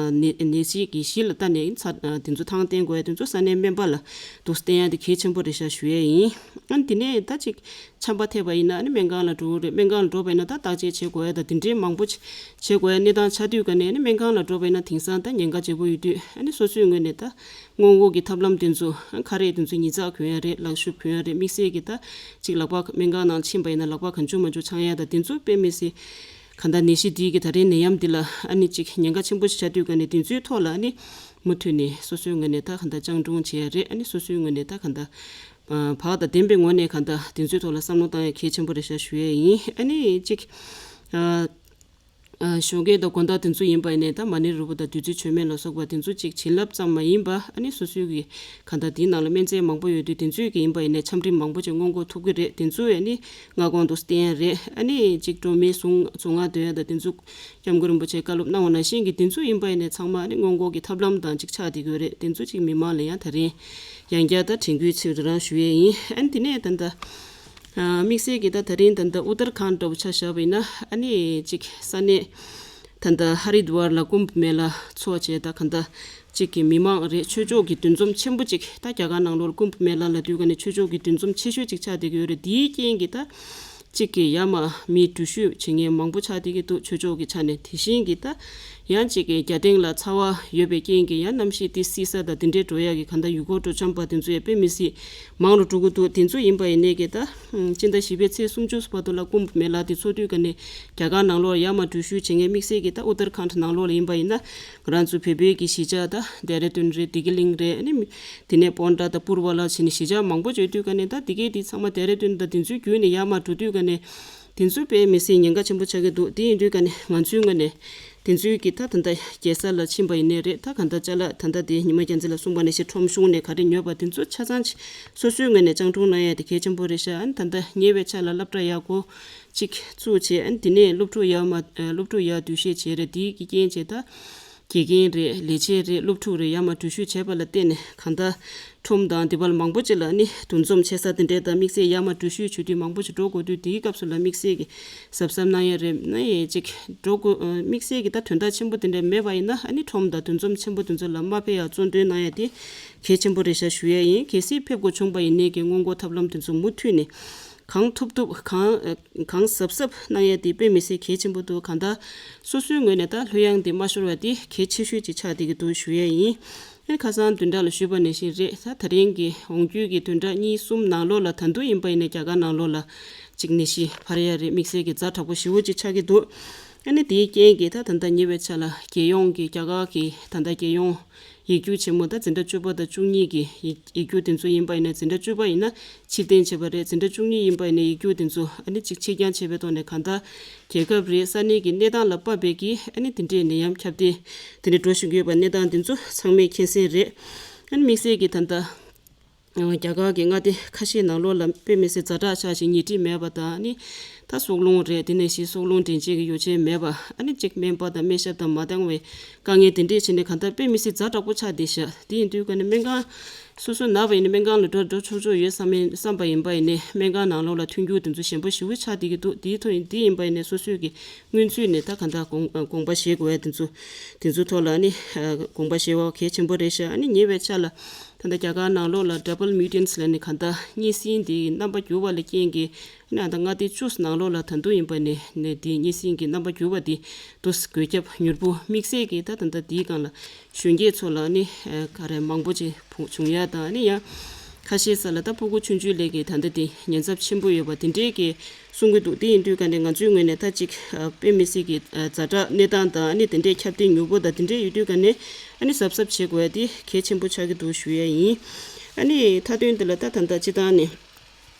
ནད་ནད་གཞི་གི་གཞི་ལ་ལྟ་ནས་ཚ་དེ་ཚོ་ཐང་བསྟེན་དགོས་ཡ་དེ་ཚོ་ས་གནས་སྨན་པ་ལ་འདུག་བསྟེན་ཡ་དེ་གལ་ཆེན་པོ་རེད་ཤག་ཞུ་ཡ་ཡིན། ཨ་ནི་དེ་ནས་ད་གཅིག་ཆམ་པ་ཐེབས་པ་ཡིན་ན་ཨ་ནི་སྨན་ཁང་ལ་འགྲོ་དགོས་རེད། སྨན་ཁང་ལ་འགྲོ་བ་ཡིན་ན་ད་བརྟག་དཔྱད་བྱེད་དགོས་ཡ་དང་དེ་འདྲའི་མང་པོ་བྱེད་དགོས་ཡ་གནས་སྟངས་ཆགས་དུས་ག་ནས་ཨ་ནི་སྨན་ཁང་ལ་འགྲོ་བ་ཡིན་ན་དེང་སང་ད་ཉེན་ཁ་ཆེ་པོ་ཡོད་དུས་ཨ་ནི་སོ་སོའི་ངོས་ནས་ད་སྔོན་འགོག་གི་ཐབས་ལམ་དེ་ཚོ་ཁ་རས་དེ་ཚོ་ཉིས་བརྩེགས་གོན་ཡ་རེད། ལག་ཤུབས་གོན་ཡ་རེད། དམིགས་བསལ་གྱི་ད་ཅིག་ལག་པ་སྨན་ཁང་ནང་ཕྱིན་པ་ཡིན་ན་ལག་པ་གང་བྱུང་མང་བྱུང་འཆང་ཡ་དང་དེ་ཚོ་དཔེ་མི་སྲིད་ག་ད་ནད་གཞི་འདི་གི་ད་རེས་ནད་ཡམས་འདི་ལ་ཨ་ནི་ཅིག་ཉེན་ཁ་ཆེན་པོ་ཞིག་ཆགས་དུས་ག་ནས་དེ་ཚོའི་ཐོག་ལ་ཨ་ནི་མུ་མཐུད་ནས་སོ་སོའི་ངོས་ནས་ད་ག་ད་སྤྱང་གྲུང་བྱེད་ཡ་རེད། ཨ་ནི་སོ་སོའི་ངོས་ནས་ད་ག་ད། བག་དང་ལྡན་པའི་ངོས་ནས་གང་ལྟར་དེ་ཚོའི་ཐོག་ལ་བསམ་བློ་བཏང་ཡ་གལ་ཆེན་པོ་རེད་ཤག་ཞུ་ཡས་ཡིན། ཨ་ནི་གཅིག་ཨ་ཨ་ཞོགས་ཀས་དང་དགོང་དག་དེ་ཚོ་ཡིན་པ་ཡིན་ནའི་ད་མ་ཎི་རིལ་བུ་དང་བདུད་རྩི་མཆོད་མེ་ལ་སོགས་པ་དེ་ཚོ་གཅིག་བྱིན་རླབས་ཙམ་མ་ཡིན་པ་ཨ་ནི་སོ་སོའི་གི་གང་ལྟར་དེའི་ནང་ལ་སྨན་རྫས་མང་པོ་ཡོད་དུས་དེ་ཚོའི་གི་ཡིན་པ་ཡིན་ནའི་ཆམ་རིམས་མང་པོ་ཅིག་སྔོན་འགོག་ཐུབ་ཀྱི་རེད། དེ་ཚོ་ཨ་ནི་སྔ་དགོང་དུ་བསྟེན་ཡ་རེད། ཨ་ནི་གཅིག་སྒྲོལ་མའི་གཟུངས་གཟུངས་སྔགས་འདོན་ཡ་དང་དེ་ཚོ་སྐྱབས་མགོན་རིན་པོ་ཆེས་བཀའ་སློབ་གནང་བ་ནང་བཞིན་གྱི་དེ་ཚོ་ཡིན་པ་ཡིན་ནའི་ཚང་མ་ནི་སྔོན་འགོག་གི་ཐབས་ལམ་དང་གཅིག་ཆགས་བསྡད་ཀྱི་ཡོད་རེད། དེ་ཚོ་གཅིག་མི་མང་ལ་ཡང་ད་རིང་ཡང་བསྐྱར་ད་དྲན་སྐུལ་ཚིག་རེ་རང་ཞུ་ཡས་ཡིན། ཨ་ནི་དེ་ནས་ད་ལྟ་ཨ་དམིགས་བསལ་གྱི་ད་ད་རིང་ད་ལྟ་ཨུ་ཏར་ཁཱན་འདྲ་བོ་ཆ་བཞག་པ་ཡིན་ན་ཨ་ནི་གཅིག་ས་གནས་ད་ལྟ་ཧ་རི་དུ་ཝར་ལ་ཀུམ་བྷ་མེ་ལ་འཚོགས་བྱས་ད་ག་ད་གཅིག་གི་མི་མང་རེད། ཆོས་ཕྱོགས་ཀྱི་འདུ་འཛོམས་ཆེན་པོ་གཅིག་ད་རྒྱ་གར་ནང་ལོགས་ཀུམ་བྷ་མེ་ལ་ལ་དུས་ག་ནས་ཆོས་ཕྱོགས་ཀྱི་འདུ་འཛོམས་ཆེ་ཤོས་གཅིག་ཆགས་བསྡད་ཀྱི་ཡོད་རེད། དེའི་རྐྱེན་གྱིས་ད། གཅིག་གིས་ཡར་མར་མི་འགྲུལ་བཞུད་བྱེད་མཁན་མང་པོ་ཆགས་བསྡད་ཀྱི་འདུག་ཆོས་ཕྱོགས་ཀྱི་ཆ་ནས། དེ་བཞིན་གྱི་ད་ཡང་གཅིག་གིས་རྒྱ་སྟེང་ལ་ཚ་བ་ཡོད་པའི་རྐྱེན་གྱིས་ཡང་གནམ་གཤིས་དེ་བསིལ་ས་དང་དེ་འདྲའི་འགྲོ་ཡག་གི་གང་ལྟར་ཡུལ་སྐོར་སྤྲོ་འཆམ་པ་དེ་ཚོ་ཡང་དཔེ་མི་སྲིད་མང་རུ་འགྲོ་གི་འདུག་དེ་ཚོ་ཡིན་པ་ཡིན་ནའི་གི་ད་སྤྱི་ཟླ་བཞི་པའི་ཚེས་སུམ་ཅུ་བར་དུ་ལ་ཀུམ་བྷ་མེ་ལ་དེ་འཚོགས་དུས་ག་ནས་རྒྱ་གར་ནང་ལོགས་ཡར་མར་འགྲུལ་བཞུད་བྱེད་མཁན་དམིགས་བསལ་གྱི་ད་ཨུ་ཏར་ཁཱན་ནང་ལོགས་ལ་ཡིན་པ་ཡིན་ན་ང་རང་ཚོ་བོད་པའི་གི་གཞིས་ཆགས་ད་ལྡེ་ར་ལྡུན་རེད། བདེ་སྐྱིད་གླིང་རེད། ཨ་ནི་དེ་ནས་སྤོན་ཊ་དང་པུར་བ་ལ་བྱས་ནས་གཞིས་ཆགས་མང་པོ་ཡོད་དུས་ག་ནས་ད་དེ་གའི་དེ་ཚང་མ་ལྡེ་ར་ལྡུན་དང་དེ་ཚོའི་བརྒྱུད་ནས་ཡར་མར་འགྲོ་དུས་ག་ནས་དེ་ཚོ་དཔེ་མི་སྲིད་ཉེན་ཁ་ཆེན་པོ་ཆགས་ཀྱི་འདུག་དེ་ཡིན་དུས་ག་ནས་ང་ཚོའི་ངོས་ནས་ དེ་ཚོའི་གི་ད་ད་ལྟ་རྒྱལ་ས་ལ་ཕྱིན་པ་ཡིན་ནའི་རེད། ད་ག་ད་ཅ་ལག་ད་ལྟ་དེ་ཉི་མ་རྒྱལ་མཚན་ལགས་གསུངས་པ་ནང་བཞིན་ཁྲོམ་གཞུང་ནས་ག་རེ་ཉོས་པ་དེ་ཚོ་ཆ་ཚང་ཅིག་སོ་སོའི་ངོས་ནས་སྤྱང་གྲུང་གནང་ཡ་དེ་གལ་ཆེན་པོ་རེད་ཤག་ཨ་ནི་ད་ལྟ་ཉེ་བའི་ཆར་ལ་སློབ་གྲྭ་ཡག་པོ་ཅིག་བཙུགས་བྱས། ཨ་ནི་དེ་ནས་སློབ་ཕྲུག་ཡར་མར་སློབ་ཕྲུག་ཡར་འགྲོ་བཤད་བྱས་རེད། དེའི་གི་རྐྱེན་བྱས་ད་དགེ་རྒན་རེད། ལས་བྱེད་རེད། སློབ་ཕྲུག་རེད། ཡར་མར་འགྲོ་བཤད་བྱས་པ་ལ་བརྟེན་ནས་གང་ལྟར་ཁྲོམ་དང་དེ་བར་མང་པོ་ཅིག་ལ་ནི་འདུ་འཛོམས་བྱེད་ས་དེ་འདྲས་དང་དམིགས་བསལ་ཡར་མར་འགྲོ་བཤད་བྱེད་དུས་མང་པོ་ཞིག་འགྲོ་དགོས་དུས། དེའི་སྐབས་སུ་ལ་དམིགས་བསལ་གྱི་གཟབ་གཟབ་གནང་ཡ་རེད། ནི་ཅིག་འགྲོ་དགོས། དམིགས་བསལ་གྱི་ད་དོན་དག་ཆེན་པོ་དེ་འདྲས་མེད་པ་ཡིན་ན། ཨ་ནི་ཁྲོམ་དང་འདུ་འཛོམས་ཆེན་པོ་དེ་ཚོ་ལ་མ་ཕེབས་ཡ་གཙོ་འདོན་གནང་ཡ་དེ་གལ་ཆེན་པོ་རེད་ཤག་ཞུ་ཡ་ཡིན། གལ་སྲིད་ཕེབས་དགོས་བྱུང་པ་ཡིན་ནའི་གི་སྔོན་འགོག་ཐབས་ལམ་དེ་ཚོ་མུ་མཐུད་ནས་གང་ཐུབ་ཐུབ་གང་གང་གཟབ་གཟབ་གནང་ཡ་དེ་དཔེ་མི་སྲིད་གལ་ཆེན་པོ་འདུག་གང་ལྟར་སོ་སོའི་ངོས་ནས་ད་ལྷོད་ཡངས་དེ་མ་ཤོར་བ་དེ་གལ་ཆེ་ཤོས་ཅིག་ཆགས་བསྡད་ཀྱི་འདུག་ཞུ་ཡ་ཡིན། ཨ་ནི་ཁ་སང་བདུན་ཕྲག་ལ་ཞུས་པ་ནང་བཞིན་རེད། ད་ད་རིང་གི་འོང་རྒྱུའི་གི་བདུན་ཕྲག་གཉིས་གསུམ་ནང་ལོགས་ལ་ད་དུང་ཡིན་པ་ཡིན་ན་རྒྱ་གར་ནང་ལོགས་ལ་ཅིག་ནད་གཞི་འཕར་ཡ་རེད། དམིགས་བསལ་གྱི་ཛ་དྲག་པོ་ཞེ་པོ་ཅིག་ཆགས་ཀྱི་འདུག་ཨ་ནི་དེའི་རྐྱེན་གྱིས་ད་ད་ལྟ་ཉེ་བའི་ཆར་ལ་རྒྱལ་ཡོངས་ཀྱི་རྒྱ་གར་གྱི་ད་ལྟ་རྒྱལ་ཡོངས་ཡིག་རྒྱུགས་ཆེན་མོ་ད་འཛིན་གྲྭ་བཅུ་པ་དང་བཅུ་གཉིས་ཀྱི་ཡིག་ཡིག་རྒྱུགས་དེ་ཚོ་ཡིན་པ་ཡིན་ན། འཛིན་གྲྭ་བཅུ་པ་ཡིན་ན་ཕྱིར་འཐེན་བྱས་པ་རེད། འཛིན་གྲྭ་བཅུ་གཉིས་ཡིན་པ་ཡིན་ན་ཡིག་རྒྱུགས་དེ་ཚོ་ཨ་ནི་ཅིག་ཕྱིར་འགྱངས་བྱས་པའི་ཐོག་ནས་གང་ལྟར་རྒྱལ་ཁབ་རེད། ས་གནས་ཀྱི་གནས་སྟངས་ལ་དཔག་པའི་གི་ཨ་ནི་དེ་འདྲས་ནད་ཡམས་ཁྱབ་གདལ་དེ་འདྲས་འགྲོ་བཞིན་ཡོད་པ་གནས་སྟངས་དེ་ཚོ་ཚང་མས་མཁྱེན་གསལ་རེད། ཨ་ནི་དམིགས་བསལ་གྱི་ད་ལྟ་རྒྱ་གར་གྱི་མངའ་སྡེ་ཁ་ཤས་ནང་ལོགས་ལ་དཔེ་མི་སྲིད་ཛ་དྲག་ཆགས་ཤིང་ཉལ་ཁྲི་མེད་པ་དང་། ཨ་ནི་ད་སྲོག་རླུང་རེད། དེ་ནང་བཞིན་སྲོག་རླུང་འདྲེན་བྱེད་ཀྱི་ཡོ་བྱད་མེད་པ། ཨ་ནི་གཅིག་སྨན་པ་དང་སྨན་ཞབས་དང་མ་འདང་བའི་དཀའ་ངལ་དེ་འདྲས་བྱས་ནས་གང་ལྟར་དཔེ་མི་སྲིད་ཛ་དྲག་པོ་ཆགས་བསྡད་ཤག་དེ་ཡིན་དུས་ཀ་ནས་སྨན་ཁང་སོ་སོ་ན་བ་ཡིན་ན་སྨན་ཁང་ལ་འགྲོ་འགྲོ་ཆོག་ཆོག་ཡོད་བསམ་མིན་བསམ་པ་ཡིན་པ་ཡིན་ནའི་སྨན་ཁང་ནང་ལོགས་ལ་ཐོན་རྒྱུ་དེ་ཚོ་ཞན་པོ་ཞེ་པོ་ཆགས་བསྡད་ཀྱི་འདུག་དེའི་ཐོག་ཡིན་དེ་ཡིན་པ་ཡིན་ནའི་སོ་སོས་ཀྱི་སྔོན་ཚུད་ནས་ད་གང་ལྟར་དགོངས་དགོངས་པ་བཞེས་དགོས་ཡ་དེ་ཚོ་དེ་ཚོའི་ཐོག་ལ་ཨ་ནི་དགོངས་པ་བཞེས་པ་གལ་ཆེན་པོ་རེད་ཤག་ཨ་ནི་ཉེ་བའི་ཆར་ལ་ད་ལྟ་རྒྱ་གར་ནང་ལོགས་ལ་double mutants་ལབ་ནས་གང་ལྟར་གཉན་སྲིན་དེའི་རྣམ་པ་འགྱུར་བ་ལ་རྐྱེན་གྱིས་ཨ་ནི་ཨ་ད་མངའ་སྡེ་བཅུ་ནང་ལོགས་ལ་ད་དུང་ཡིན་པ་ནས་ནས་དེའི་གཉན་སྲིན་གྱི་རྣམ་པ་འགྱུར་བ་དེ་དུས་འགོས་ཁྱབ་མྱུར་པོ་དམིགས་བསལ་གྱིས་ད་ད་ལྟ་དེའི་སྒང་ལ་གཞོན་སྐྱེས་ཚོ་ལ་ཨ་ནི་ག་རེ་མང་པོ་ཅིག་བྱུང་ཡ་དང་། ཨ་ནི་ཡང་ཁ་ཤས་ས་ལ་ད་ཕྲུ་གུ་ཆུང་ཆུང་ལས་ཀྱི་ད་ལྟ་དེ་ཉེན་ཚབས་ཆེན་པོ་ཡོད་པ་དེ་འདྲའི་གི་གསུང་གི་འདུག་དེ་ཡིན་དུས་ཀ་ནས་ང་ཚོའི་ངོས་ནས་ད་ཅིག་ཨ་དཔེ་མི་སྲིད་ཀྱི་ཨ་ཛ་དྲག་གནས་སྟངས་དང་། ཨ་ནི་དེ་འདྲའི་ཁྱབ་གདལ་མྱུར་པོ་དང་དེ་འདྲའི་ཡོད་དུས་ཀ་ནས་ཨ་ནི་གཟབ་གཟབ་བྱེད་དགོས་ཡ་དེ་གལ་ཆེན་པོ་ཆགས་ཀྱི་འདུག་ཞུ་ཡ་ཡིན། ཨ་ནི་མཐའ་དོན་འདི་ལ་ད་ད་ལྟ་སྤྱི་བཏང་ནས་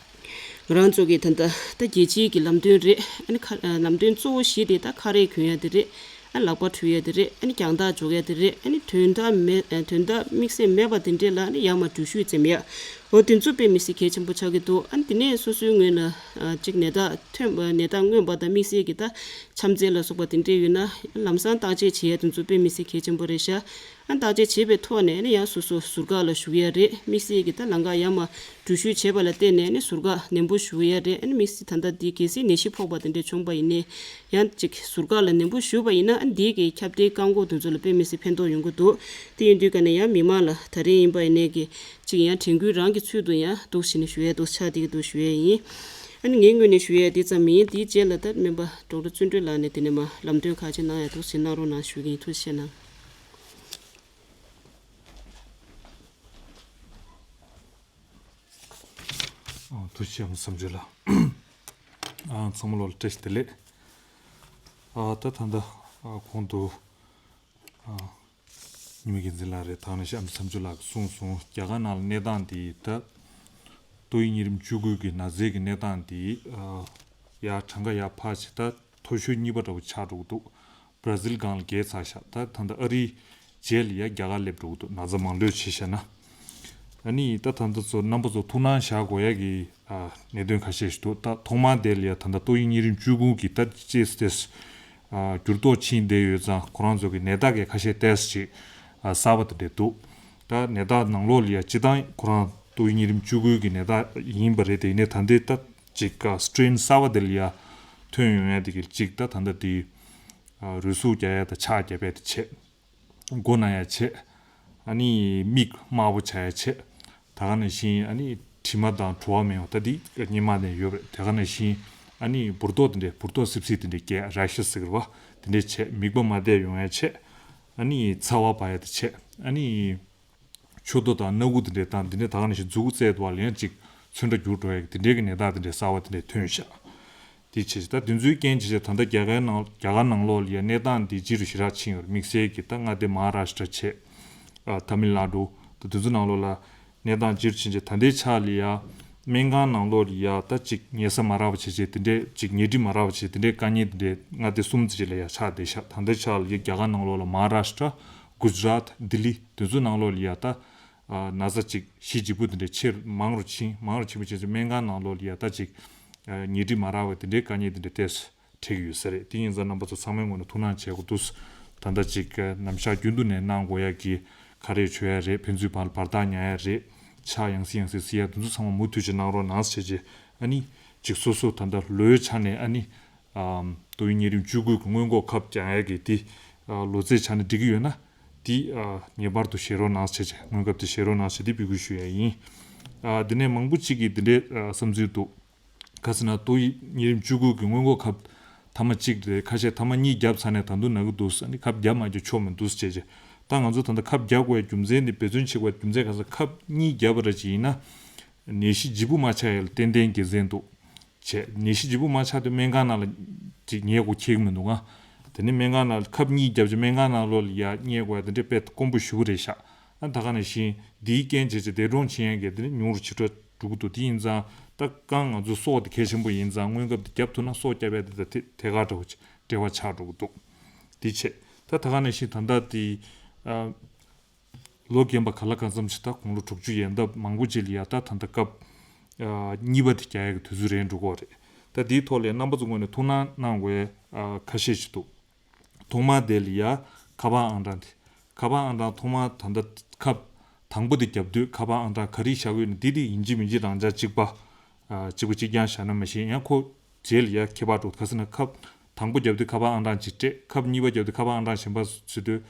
ང་རང་ཚོ་གི་ད་ལྟ་ད་རྒྱལ་སྤྱིའི་གི་ལམ་སྟོན་རེད། ཨ་ནི་ཁ་ཨ་ལམ་སྟོན་གཙོ་བོ་བཞི་དེ་ད་ཁ་རས་གྱོན་ཡ་དེ་རེད། ཨ་ལག་པ་འཁྲུ་ཡ་དེ་རེད། ཨ་ནི་རྒྱང་ཐག་འཇོག་ཡ་དེ་རེད། ཨ་ནི་དོན་དག་མེད་ཨ་དོན་དག་དམིགས་བསལ་མེད་པ་དེ་འདྲས་ལ་ཨ་ནི་ཡར་མར་འགྲུལ་བཞུད་འཛེམ་ཡ། འོ་དེ་ཚོ་དཔེ་མི་སྲིད་གལ་ཆེན་པོ་ཆགས་ཀྱི་འདུག་ཨ་ནི་དེ་ནས་སོ་སོའི་ངོས་ལ་ཨ་གཅིག་ནད་རྟགས་ཐོན་ནད་རྟགས་མངོན་པ་དང་དམིགས་བསལ་གྱི་ད་ཆམ་ཚད་ལ་སོགས་པ་དེ་འདྲས་ཡོད་ན་ལམ་སང་བརྟག་དཔྱད་བྱེད་ཡ་དེ་ཚོ་དཔེ་མི་སྲིད་གལ་ཆེན་པོ་རེད་ཤག་ཨ་བརྟག་དཔྱད་བྱས་པའི་ཐོག་ནས་ཨ་ནི་ཡང་སོ་སོ་ཟུར་བཀག་ལ་ཞུགས་ཡ་རེད། དམིགས་བསལ་གྱི་ད་ལམ་ཁ་ཡར་མར་འགྲུལ་བཞུད་བྱས་པ་ལ་བརྟེན་ནས་ཨ་ནི་ཟུར་བཀག་ནན་པོ་ཞུགས་ཡ་རེད། ཨ་ནི་དམིགས་བསལ་ད་ལྟ་འདི་གལ་སྲིད་ནད་གཞི་ཕོག་པ་དེ་འདྲས་བྱུང་པ་ཡིན་ནའི་ཡང་ཅིག་ཟུར་བཀག་ལ་ནན་པོ་ཞུས་པ་ཡིན་ན་ཨ་ནི་འདིའི་གི་ཁྱབ་གདལ་བཀག་འགོག་དེ་ཚོ་ལ་དཔེ་མི་སྲིད་ཕན་ཐོགས་ཡོང་གི་འདུག་དེ་ཡིན་དུས་ཀ་ནས་ཡང་མི་མང་ལ་ད་རེས་ཡིན་པ་ཡིན་ནའི་གི་ཅིག་ཡང་དྲན་སྐུལ་རང་གི་ཚུལ་དུ་ཡང་འདུག་བྱས་ནས་ཞུ་ཡ་འདུག་ཆགས་བསྡད་ཀྱི་འདུག་ཞུ་ཡ་ཡིན། ཨ་ནི་ངའི་ངོས་ནས་ཞུ་ཡ་དེ་ཙམ་མིན། དེའི་རྗེས་ལ་ད་སྨན་པ་ཌོག་ཊར་བརྩོན་འགྲུས་ལགས་ནས་དེ་ནས་མར་ལམ་སྟོན་ཁག་ཅིག་གནང་ཡ་འདུག་བྱས་གནང་རོགས་གནང་ཞུ་གི་ཡིན། ཐུགས་རྗེ་ཆེ་གནང་། ཨ་ཐུགས་རྗེ་ཆེ་བསམ་བརྗོད་ལ། ཨ་ཚང་མ་ལོ་ལ་བཀྲ་ཤིས་བདེ་ལེགས། ཨ་ད་ད་ལྟ་ཨ་གོང་དུ་ཨ་ཉི་མ་རྒྱལ་མཚན་ལགས་རེད། ད་ནང་བཞིན་ཨ་མ་བསམ་བརྗོད་ལགས་ཀྱིས་གསུངས་སོང་། རྒྱ་གར་ནང་ལ་གནས་སྟངས་འདི་ད་ཏོག་དབྱིབས་གཉན་རིམས་བཅུ་དགུ་གི་ན་ཚའི་གི་གནས་སྟངས་འདི་ཨ་ཡར་གྲངས་ཀ་ཡར་འཕར་བྱས་ད་མཐོ་ཤོས་གཉིས་པ་འདྲ་བོ་ཆགས་འགྲོ་གི་འདུག་བར་ཛིལ་སྒང་ལ་བརྒལ་ཚར་ཤག་ད་ད་ལྟ་ཨ་རིའི་རྗེས་ལ་ཡ་རྒྱ་གར་སླེབས་འགྲོ་གི་འདུག་ན་ཚ་མང་ལོས་བྱས་བཞག་ན། ཨ་ནི་ད་ད་ལྟ་ཚོ་རྣམ་པ་ཚོ་ཐུགས་སྣང་བཞག་དགོས་ཡ་གི་ཨ་གནད་དོན་ཁ་ཤས་ཤིག་འདུག་ད་ཐོག་མར་དེ་ལ་ཡ་ད་ལྟ་ཏོག་དབྱིབས་གཉན་རིམས་བཅུ་དགུ་གི་ད་ཅེས་ཏེས་ཨ་འགྱུར་ལྡོག་ཕྱིན་བསྡད་ཡོད་ཙང་ཁོ་རང་ཚོ་གི་ནད་རྟགས་གི་ཁ་ཤས་ཏོག་ཙམ་ཅིག་ཨ་གསར་པ་དེ་འདྲས་འདུག་ད་ནད་རྟགས་ནང་ལོགས་ལ་ཡ་སྤྱིར་བཏང་ཁོ་རང་ཏོག་དབྱིབས་གཉན་རིམས་བཅུ་དགུ་གི་ནད་རྟགས་ཡིན་པ་རེད། དེ་ཡིན་ནའི་ད་ལྟའི་ད་ཅིག་ཨ་སི་ཊེན་གསར་པ་དེ་ལ་ཡ་ཐོན་ཡོང་ཡ་དེ་གི་ཅིག་ད་ད་ལྟ་དེ། རུས་ཟུག་རྒྱག་ཡ་དང་ཕྱག་རྒྱབ་ཡ་དེ་བྱས། མགོ་ན་ཡ་བྱས། ཨ་ནི་མིག་དམར་པོ་ཆགས་ཡ་བྱས། ད་ག་ནང་བཞིན་ཨ་ནི་དྲི་མ་དང་བྲོ་བ་མེད་པ་ད་འདི་སྔོན་མ་ནས་ཡོད་རེད། དེ་ག་ནང་བཞིན་ཨ་ནི་འབུར་ཏོག་དེ་འདྲས་འབུར་ཏོག་སིབ་སིབ་དེ་འདྲས་སྐྱེ་རེ་ཤ་ཟེར་གི་རེད་པ། དེ་འདྲས་བྱས། མིད་པ་མ་བདེ་ཡོང་ཡ་བྱས། ཨ་ནི་ཚ་བ་འབར་ཡ་དེ་བྱས། ཨ་ནི། མཆུ་ཏོ་དང་སྣ་ཁུག་དེ་འདྲས་དང་དེ་འདྲས་ད་ག་ནང་བཞིན་མཛུ་གུ་རྩེ་དུ་བ་ལ་ཡང་ཅིག་ཚོན་ཁྲ་འགྱུར་འགྲོ་ཡ་གི་དེ་འདྲས་ཀྱི་ནད་རྟགས་དེ་འདྲས་གསར་བ་དེ་འདྲས་ཐོན་ཤག་དེ་བྱས་ད་དེ་ཚོའི་རྐྱེན་བྱས་ད་ལྟ་རྒྱ་གར་ནང་རྒྱ་གར་ནང་ལོགས་ལ་ཡ་གནས་སྟངས་འདི་ལྗིད་རུ་ཞེ་དྲག་ཕྱིན་ཡོད་རེད། དམིགས་བསལ་གྱི་ད་མངའ་སྡེ་མ་ཧཱ་རཱ་ཤི་ཏྲ་བྱས། ཨ་ཐ་མིལ་ནཱ་ཌུ་ད་དེ་ཚོ་ནང་ལོགས་ལ་གནས་སྟངས་ལྗིད་རུ་ཕྱིན་བྱས་ད་ལྟའི་ཆ་ལ་ཡ་ སྨན་ཁང་ནང་ལོགས་ལ་ཡ་ད་ཅིག་ཉལ་ས་མ་རག་པ་བྱས་བྱས་དེ་འདྲས་ཅིག་ཉལ་ཁྲི་མ་རག་པ་བྱས་དེ་འདྲས་དཀའ་ངལ་དེ་འདྲས་ལྔ་སྡེ་གསུམ་ཙམ་ཅིག་ལ་ཡ་ཆགས་བསྡད་ཤག་ད་ལྟའི་ཆ་ལ་ཡ་རྒྱ་གར་ནང་ལོགས་ལ་མ་ཧཱ་རཱ་ཤི་ཏྲ། གུ་ཇ་རཱཏ། ལྡི་ལི་དེ་ཚོ་ནང་ལོགས་ལ་ཡ་ད་ན་ཚ་ཅིག་གཞི་ལྗིད་པོ་དེ་འདྲས་ཆེ་རུ་མང་རུ་ཕྱིན་མང་རུ་ཕྱིན་པ་བྱས་བྱས་སྨན་ཁང་ནང་ལོགས་ལ་ཡ་ད་ཅིག་ཉལ་ཁྲི་མ་རག་པ་དེ་འདྲས་དཀའ་ངལ་དེ་འདྲས་ཏོག་ཙམ་འཕྲད་ཀྱི་ཡོད་ས་རེད། དེ་ཡིན་ཙང་རྣམ་པ་ཚོ་ཚང་མའི་ངོས་ནས་ཐུགས་སྣང་བྱེད་དགོས་འདུག་ད་ལྟ་ཅིག་ནམ་ཞག་རྒྱུན་དུ་ནས་གནང་དགོས་ཡ་གི་ཁ་རས་མཆོད་ཡ་རེད། ཕན་ཚུན་བར་བར་ཐག་ཉར་ཡ་རེད། ཕྱག་ཡང་སེ་ཡང་སེ་བསིལ་ཡ་དེ་ཚོ་ཚང་མ་མུ་མཐུད་ཅིག་གནང་རོགས་གནང་ཟེར་བྱས་ཨ་ནི་ཅིག་སོ་སོ་ད་ལྟ་ལོའི་ཆ་ནས་ཨ་ནི་ཏོག་དབྱིབས་གཉན་རིམས་བཅུ་དགུ་གི་སྔོན་འགོག་ཁབ་རྒྱག་ཡ་གི་དེ་ལོ་ཚད་ཆ་ནས་འགྲིག་གི་ཡོད་ན་དེ་ངེས་པར་དུ་བཞེས་རོགས་གནང་ཟེར་བྱས་སྔོན་ཁབ་དེ་བཞེས་རོགས་གནང་ཟེར་དེ་འབོད་སྐུལ་ཞུ་ཡ་ཡིན། དེ་ནས་མང་པོ་ཅིག་གིས་དེ་འདྲའི་བསམ་ཚུལ་འདུག་ག་ཟེར་ན་ཏོག་དབྱིབས་གཉན་རིམས་བཅུ་དགུ་གི་སྔོན་འགོག་ཁབ་ཐ་མ་གཅིག་རེད། ཁ་ཤས་ཐ་མ་གཉིས་བརྒྱབ་ཚར་ནས་ད་དུང་ན་གི་འདུག་ཟེར་ནི་ཁབ་བརྒྱབ་མ་བརྒྱབ་ཆོག་མི་འདུག་ཟེར་བྱས། ད་ང་ཚོ་ད་ལྟ་ཁབ་བརྒྱབ་དགོས་རྒྱུ་མཚན་འདི་འབད་བརྩོན་བྱེད་དགོས་རྒྱུ་མཚན་ག་ཟེར་ཁབ་གཉིས་བརྒྱབ་པ་ར་ཅིག་ཡིན་ན་ནད་གཞི་ལྗིད་པོ་མ་ཆགས་ཡ་ལ་ཏན་ཏན་དགེ་མཚན་འདུག་བྱས་ནད་གཞི་ལྗིད་པོ་མ་ཆགས་དུས་སྨན་ཁང་ནང་ལ་ཅིག་ཉལ་དགོས་ཁེལ་གི་མི་འདུག་ང་། དེ་ནི་སྨན་ཁང་ནང་ཁབ་གཉིས་བརྒྱབ་ཅིག་སྨན་ཁང་ནང་ལོགས་ལ་ཡ་ཉལ་དགོས་ཡ་དེ་འདྲས་དཔེ་དཀོན་པོ་ཞེ་པོ་རེད་ཤག་ཨ་ད་ག་ནང་བཞིན་འདིའི་རྐྱེན་བྱས་ཅིག་འདས་གྲོངས་ཕྱིན་ཡ་གི་དེ་ནི་ཉུང་རུ་ཕྱིན་འགྲོ། འགྲོ་གི་འདུག་དེ་ཡིན་ཙང་ད་གང་ང་ཚོ་སྲོག་དེ་གལ་ཆེན་པོ་ཡིན་ཙང་སྔོན་ཁབ་དེ་བརྒྱབ་ཐུབ་ན་སྲོག་བསྐྱབ་ཡ་དེ་ད་ཐད་ཐད་ཀར་འདྲ་བོ་ཅིག་འབྲེལ་བ་ཆགས་འགྲོ་གི་འདུག་དེ་བྱས་ད་ད་ག་ནང་བཞིན་ད་ལྟ་དེ་ཨ་ལོ་རྒན་པ་ག་ལ་གང་འཚམ་ཞིག་ད་དགུང་ལོ་དྲུག་ཅུ་ཡན་འདབ་མང་པོ་ཅིག་ལ་ཡ་ད་ད་ལྟ་སྐབས་ཨ་གཉིས་པ་དེ་རྒྱག་ཡ་གི་དུས་ཚོད་རན་འགྲོ་གི་རེད། ད་དེའི་ཐོག་ལ་རྣམ་པ་ཚོ་ངོས་ནས་ཐུགས་སྣང་གནང་དགོས་ཨ་ཁ་ཤས་ཤིག་འདུག་ཐོག་མ་དེ་ལ་ཡ་ཁ་པར་ཨང་གྲངས་དེ། ཁ་པར་ཨང་གྲངས་ཐོག་མ་ད་ལྟ་ཁབ་དང་པོ་དེ་བརྒྱབ་དུས་ཁ་པར་ཨང་གྲངས་ག་རེ་བཞག་གི་ཡོད་ན་དེ་དེ་ཡིན་གཅིག་མིན་གཅིག་རང་འཇགས་གཅིག་པ། ཨ་གཅིག་པ་གཅིག་རྐྱང་བཞག་ན་མ་ཤེས་ཡང་ཁོ་རྗེས་ལ་ཡ་ཁྱད་པར་འགྲོ་ག་ཟེར་ན་ཁབ་དང་པོ་བརྒྱབ་དུས་ཁ་པར་ཨང་གྲངས་གཅིག་སྤྲད། ཁབ་གཉིས་པ་བརྒྱབ་དུས་ཁ་པར་ཨང་གྲངས་གཞན་པ་བཟོས་དུས་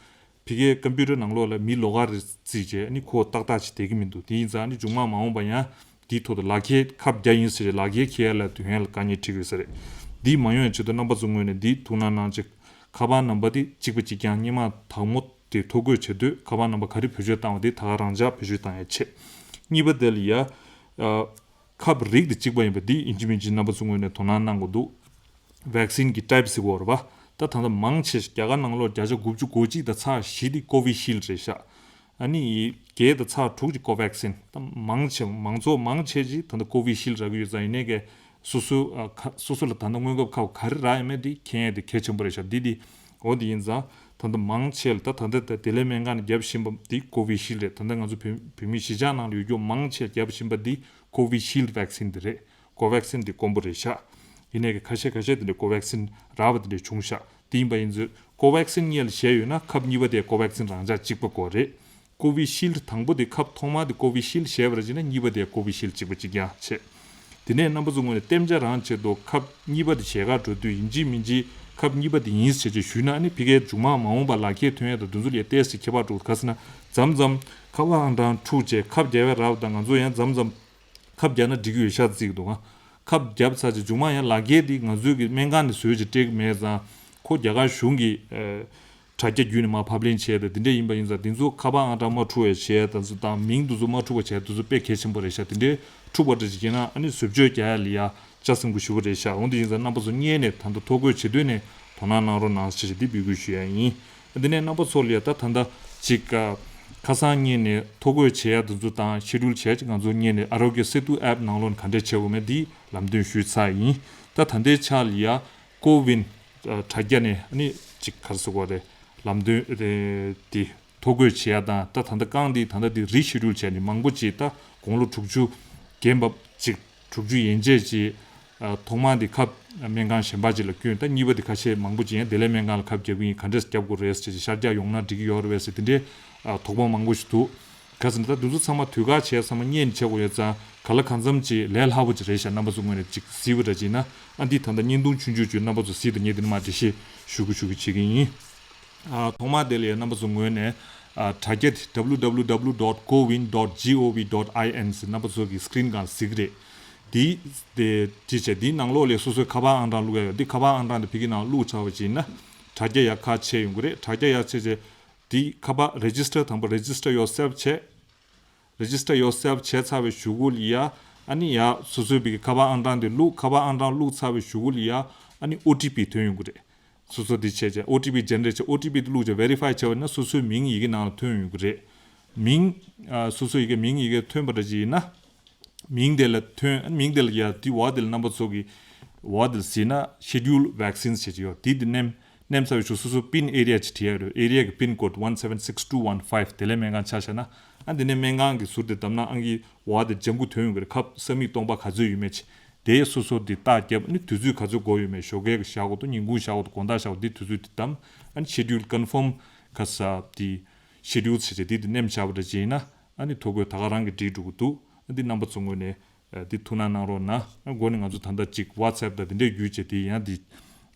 ཕ་གིའི་ཀམ་པུ་ཊར་ནང་ལོགས་ལ་མི་ལོགས་ཀ་རེ་བརྩིས་བྱས་ཨ་ནི་ཁོ་ཏག་ཏག་ཅིག་བསྡད་ཀྱི་མི་འདུག་དེ་ཡིན་ཙང་ཨ་ནི་མཇུག་མ་མ་འོངས་པ་ཡང་དེའི་ཐོག་ཏུ་ལག་ཁྱེར་ཁབ་རྒྱག་ཡིན་ཟེར་ལག་ཁྱེར་འཁྱེར་ཡ་ལ་དུས་ཡུན་ལ་དཀའ་ངལ་འཕྲད་ཀྱི་ཡོད་ས་རེད། འདི་མ་ཡོང་ཡ་ཆེད་དུ་རྣམ་པ་ཚོ་ངོས་ནས་འདི་ཐུགས་སྣང་གནང་ཅིག་ཁ་པར་ནམ་བར་འདི་གཅིག་པ་གཅིག་རྐྱང་སྔོན་མ་དང་མོ་དེ་ཐོ་འགོད་བྱེད་དུས་ཁ་པར་ནམ་བར་ག་རེ་བེད་སྤྱོད་བཏང་བ་དེ་ད་ག་རང་འཇགས་བེད་སྤྱོད་བཏང་ཡ་ཆེད། གཉིས་པ་དེ་ལ་ཡ། ཨ། ཁབ་རིགས་དེ་གཅིག་པ་ཡིན་པ་འདི་ཡིན་གཅིག་མིན་གཅིག་རྣམ་པ་ཚོ་ངོས་ནས་དོ་སྣང་གནང་དགོས་འདུག་ཝེག་སིན་གྱི་ཊའིབ་ཟེར་གོ་རེད་པ། ད་ད་ལྟ་མང་ཆེ་རྒྱ་གར་ནང་ལོགས་བརྒྱ་ཆ་དགུ་བཅུ་གོ་གཅིག་དང་ཚེག་བཞི་དེ་ཀོ་བི་ཤིལ་རེད་ཤག་ཨ་ནི་བརྒྱད་དང་ཚེག་དྲུག་ཅིག་ཀོ་ཝེག་སིན། ད་མང་ཆེ་མང་ཚོགས་མང་ཆེ་ཅིག་ད་ལྟ་ཀོ་བི་ཤིལ་རག་གི་ཡོད་ཙང་ཡིན་ནའི་གི་སོ་སོ་ཨ་ཁ་སོ་སོ་ལ་ད་ལྟ་སྔོན་འགོག་ཁབ་ག་རེ་རག་ཡོད་མེད་དེ་མཁྱེན་ཡས་དེ་གལ་ཆེན་པོ་རེད་ཤག་འདི་དེ་འོ་དེ་ཡིན་ཙང་ད་ལྟ་མང་ཆེ་ལ་ད་ད་ལྟ་ད་བདེ་ལེགས་སྨན་ཁང་ནས་བརྒྱབ་བཞིན་པ་འདི་ཀོ་བི་ཤིལ་རེད། ད་ལྟ་ང་ཚོ་བོད་བོད་མི་གཞིས་ཆགས་ནང་ལ་ཡོད་རྒྱུ་མང་ཆེ་བརྒྱབ་བཞིན་པ་འདི་ཀོ་བི་ཤིལ་ཝེག་སིན་དེ་རེད། ཀོ་ཝེག་སིན་དེ་དཀོན་པོ་རེད་ཤག་ཡིན་ནའི་གི་ཁ་ཤས་ཁ་ཤས་དེ་འདྲའི་ཀོ་ཝེག་སིན་རག་པ་དེ་འདྲ་བྱུང་ཤག་དེ་ཡིན་པ་ཡིན་ཚོད་ཀོ་ཝེག་སིན་གཉིས་ལ་བཞེས་ཡོད་ན་ཁབ་གཉིས་པ་དེ་ཀོ་ཝེག་སིན་རང་འཇགས་གཅིག་པ་དགོས་རེད། ཀོ་བི་ཤིལ་དང་པོ་དེ་ཁབ་ཐོག་མ་དེ་ཀོ་བི་ཤིལ་བཞེས་པ་རེད་ཅེ་ན་གཉིས་པ་དེ་ཀོ་བི་ཤིལ་གཅིག་པ་གཅིག་རྐྱང་བྱས། དེ་ནས་རྣམ་པ་ཚོ་ངོས་ནས་གཏན་འཇགས་རང་ཆེད་དུ་ཁབ་གཉིས་པ་དེ་བཞེས་གར་འགྲོ་དུས་ཡིན་གཅིག་མིན་གཅིག་ཁབ་གཉིས་པ་དེ་ཡིན་ཟེར་ཅིག་ཞུས་ན་ཨ་ནི་ཕ་གིའི་མཇུག་མ་མ་འོངས་པ་ལག་ཁྱེར་ཐོན་ཡས་དང་དེ་ཚོ་ལ་ཏོག་ཙམ་ཁྱད་པར་འགྲོ་ག་ཟེར་ན་མཚམས་མཚམས་ཁ་པར་ཨང་གྲངས་འཁྲུག་བྱས་ཁབ་རྒྱག་པའི་རབ་དང་ང་ཚོ་ཡང་མཚམས་མཚམས་ཁབ་རྒྱག་ན་འགྲིག་གི་ཡོད་ཤག་བརྩི་གི་འདུག་ཨ། ཁབ་བརྒྱབ་ཚར་རྗེས་མཇུག་མ་ཡང་ལག་འཁྱེར་འདི་ང་ཚོའི་གི་སྨན་ཁང་ནས་བཟོས་ཀྱི་སྤྲད་ཀྱི་མེད་ཙང་ཁོ་རྒྱ་གར་གཞུང་གི་ཨ་དྲ་རྒྱ་བརྒྱུད་ནས་མར་ཕབ་ལེན་བྱས་ཏེ་འདི་འདྲ་ཡིན་པ་ཡིན་ཙང་འདི་ཚོ་ཁ་པར་ཨང་གྲངས་མ་འཁྲུག་པ་བྱས་དང་ཚོ་དང་མིང་འདི་ཚོ་མ་འཁྲུག་པ་བྱས་འདི་ཚོ་དཔེ་གལ་ཆེན་པོ་རེད་ཤག་དེ་འདྲའི་འཁྲུག་པ་འདྲ་ཞིག་བྱས་ན་ཨ་ནི་བཟོ་བཅོས་རྒྱག་ཡ་ལ་ཡ་ལྕགས་སྲིན་པོ་ཞེ་པོ་རེད་ཤག་འོ་འདི་ཡིན་ཙང་རྣམ་པ་ཚོ་སྔོན་ནས་ད་ལྟ་ཐོ་འགོད་བྱེད་དུས་ནས་དོ་སྣང་གནང་རོགས་གནང་ཞེས་འདི་འབོད་སྐུལ་ཞུ་ཡ་ཡིན། འདི་ནས་རྣམ་པ་ཚོ་ལ་ཡ་ད་ད་ལྟ་ཅིག་ཨ་ཁ་སང་ཉིན་ནས་ཐོ་འགོད་བྱེད་ཡ་དེ་ཚོ་དང་ཤེ་ཌུལ་བྱས་ཅིག་ང་ཚོ་ཉིན་ནས་ཨ་རོ་གི་སེ་ཏུ་ཨེབ་ནང་ལོགས་ནས་ག་འདྲས་བྱེད་དགོས་མེད་འདི་ལམ་སྟོན་ཞུས་ཚར་ཡིན། ད་ད་ལྟའི་ཆ་ལ་ཡ་ཀོ་ཝིན་ཨ་དྲ་རྒྱ་ནས་ཨ་ནི་ཅིག་ག་རེ་ཟེར་དགོས་རེད་ལམ་སྟོན་རེད་འདི་ཐོ་འགོད་བྱེད་ཡ་དང་ད་ད་ལྟ་རྐང་འདི་ད་ལྟ་འདི་རི་ཤེ་ཌུལ་བྱས་ནས་མང་པོ་ཅིག་ད་དགུང་ལོ་དྲུག་ཅུ་རྒན་པ་ཅིག་དྲུག་ཅུ་ཡན་ཆད་ཅིག་ཨ་ཐོག་མ་འདི་ཁབ་སྨན་ཁང་གཞན་པ་ཅིག་ལ་བསྐྱོན། ད་གཉིས་པ་འདི་ཁ་ཤས་མང་པོ་ཅིག་ཡང་བདེ་ལེགས་སྨན་ཁང་ལ་ཁབ་རྒྱག་གི་ཡིན། ག་འདྲས་རྒྱབ་དགོས་རེད་ཟེར་ཅིག་ཤར་རྒྱག་ཡོང་ན་འགྲིག་གི་ཡོད་རེད་ཟེར་དེ་འདྲའི་ཨ་དོགས་པ་མང་པོ་ཞིག་འདུག་ག་ཟེར་ན་ད་འདི་ཚོ་ཚང་མ་དུས་བཀག་བྱས་ཚང་མ་སྔོན་ནས་བྱེད་དགོས་ཡོད་ཙང་ག་ལ་གང་འཚམ་ཅིག་ལས་སླ་པོ་ཅིག་རེད་ཤག་རྣམ་པ་ཚོ་ངོས་ནས་ཅིག་གཟིགས་པ་འདྲ་ཅིག་ཡིན་ན་ཨ་འདི་ད་ལྟ་བརྙན་ཐུང་ཆུང་ཆུང་ཅིག་རྣམ་པ་ཚོ་གཟིགས་དང་ངས་འདི་ནས་མར་འགྲེལ་བཤད་ཞུ་གི་ཞུ་གི་བྱེད་ཀྱི་ཡིན། ཨ་ཐོག་མ་དེ་ལ་ཡང་རྣམ་པ་ཚོ་ངོས་ནས་ཨ་དྲ་རྒྱ་དེ་W W W dot cowin dot gov dot in ཟེར་རྣམ་པ་ཚོ་གི་སི་ཀི་རིན་སྒང་གཟིགས་རེད། དེ་དེ་ཅི་བྱས་དེའི་ནང་ལོགས་ལ་སོ་སོའི་ཁ་པར་ཨང་གྲངས་བླུག་ཡ་ཡོད། དེ་ཁ་པར་ཨང་གྲངས་དེ་ཕ་གི་ནང་བླུག་ཚར་བ་ཅིག་ཡིན་ན་དྲ་རྒྱ་ཡར་ཁ་ཕྱེ་ཡོང་གི་རེད། དྲ་རྒྱ་ཡར་ཕྱེ་རྗེས་དེ་ཁ་པར་རེ་ཇི་སི་ཊར་དང་པོ་རེ་ཇི་སི་ཊར་ཡོར་སེལཕ་བྱས། རེ་ཇི་སི་ཊར་ཡོར་སེལཕ་བྱས་ཚར་བའི་གཞུག་གུ་ལ་ཡ་ཨ་ནི་ཡ་སོ་སོའི་ཕ་གི་ཁ་པར་ཨང་གྲངས་དེ་བླུག་ཁ་པར་ཨང་གྲངས་བླུག་ཚར་བའི་གཞུག་གུ་ལ་ཡ་ཨ་ནི་ཨོ་ཊི་པི་ཐོན་ཡོང་གི་རེད། སོ་སོ་དེ་བྱས་བྱས་ཨོ་ཊི་པི་ཇེ་ནེ་རེ་ཊི་བྱས་ཨོ་ཊི་པི་དེ་བླུགས་བྱས་ཝེ་རི་ཕའི་བྱས་པ་ཡིན་ན་སོ་སོའི་མིང་ཡི་གེ་ནང་ལ་ཐོན་ཡོང་གི་རེད། མིང་ཨ་སོ་སོའི་ཡི་གེ་མིང་ཡི་གེ་ཐོན་པ་འདྲ་ཅིག་ཡིན་ན་ མིང་དེ་ལ་ཐོན། མིང་དེ་ལ་ཡ་དེ་འོག་དེ་ལ་རྣམ་པ་ཚོ་གི་འོག་དེ་ལ་གཟིགས་ན་Scheduled Vaccines་ཞེས་ཡོད། དེ་དེ་ནེམ་ནེམ་ཚར་བའི་ཤུགས་སོ་སོ་PIN area་ཅིག་བྲིས་ཡ་རེད། area་གི་PIN code one seven six two one five དེ་ལས་སྨན་ཁང་ཆ་བཞག་ན། ཨ་དེ་ནས་སྨན་ཁང་གི་ཟུར་དེ་བདམས་ན་ཨང་ཀི་འོག་དེ་ལྗང་ཁུ་ཐོན་ཡོང་གི་རེད། ཁབ་ས་མིག་སྟོང་པ་ག་ཚོད་ཡོད་མེད་ཅིག་དེ་སོ་སོ་དེ་རྟགས་བརྒྱབ། ཨ་ནི་དུས་ཚོད་ག་ཚོད་འགོར་ཡོད་མེད། ཞོགས་ཀས་བཞག་དགོས་འདུག་ཉིན་གུང་བཞག་དགོས་འདུག་དགོང་དག་བཞག་དགོས་འདུག་དེ་དུས་ཚོད་དེ་བདམས། ཨ་ནི་Schedule Confirm་ག་ས་དེ་Schedule་ཟེར་བྱས་དེ་དེ་ནེམ་བཞག་པ་འདྲ་བྱས་ན། ཨ་ནི་ཐོ་འགོད་ད་ག་རང་གི་འགྲིག་འགྲོ་གི་འདུག་ཨ་འདི་རྣམ་པ་ཚོ་ངོས་ནས་ཨ་འདི་ཐུགས་སྣང་གནང་རོགས་གནང་། ཨ་འགོ་ནས་ང་ཚོ་ད་ལྟ་ཅིག་WhatsApp་དང་འདི་འདྲའི་བརྒྱུད་བྱས་དེ་ཡང་འདི་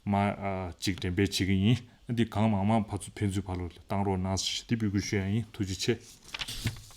མ་ཨ་ཅིག་འགྲེམས་སྤེལ་བྱེད་ཀྱི་ཡིན། ཨ་འདི་གང་མང་མང་ཕར་ཚུར་ཕན་ཚུན་ཕར་ལོག་བཏང་རོགས་གནང་ཞེས་འདི་འབོད་སྐུལ་ཞུ་ཡ་ཡིན། ཐུགས་རྗེ་ཆེ།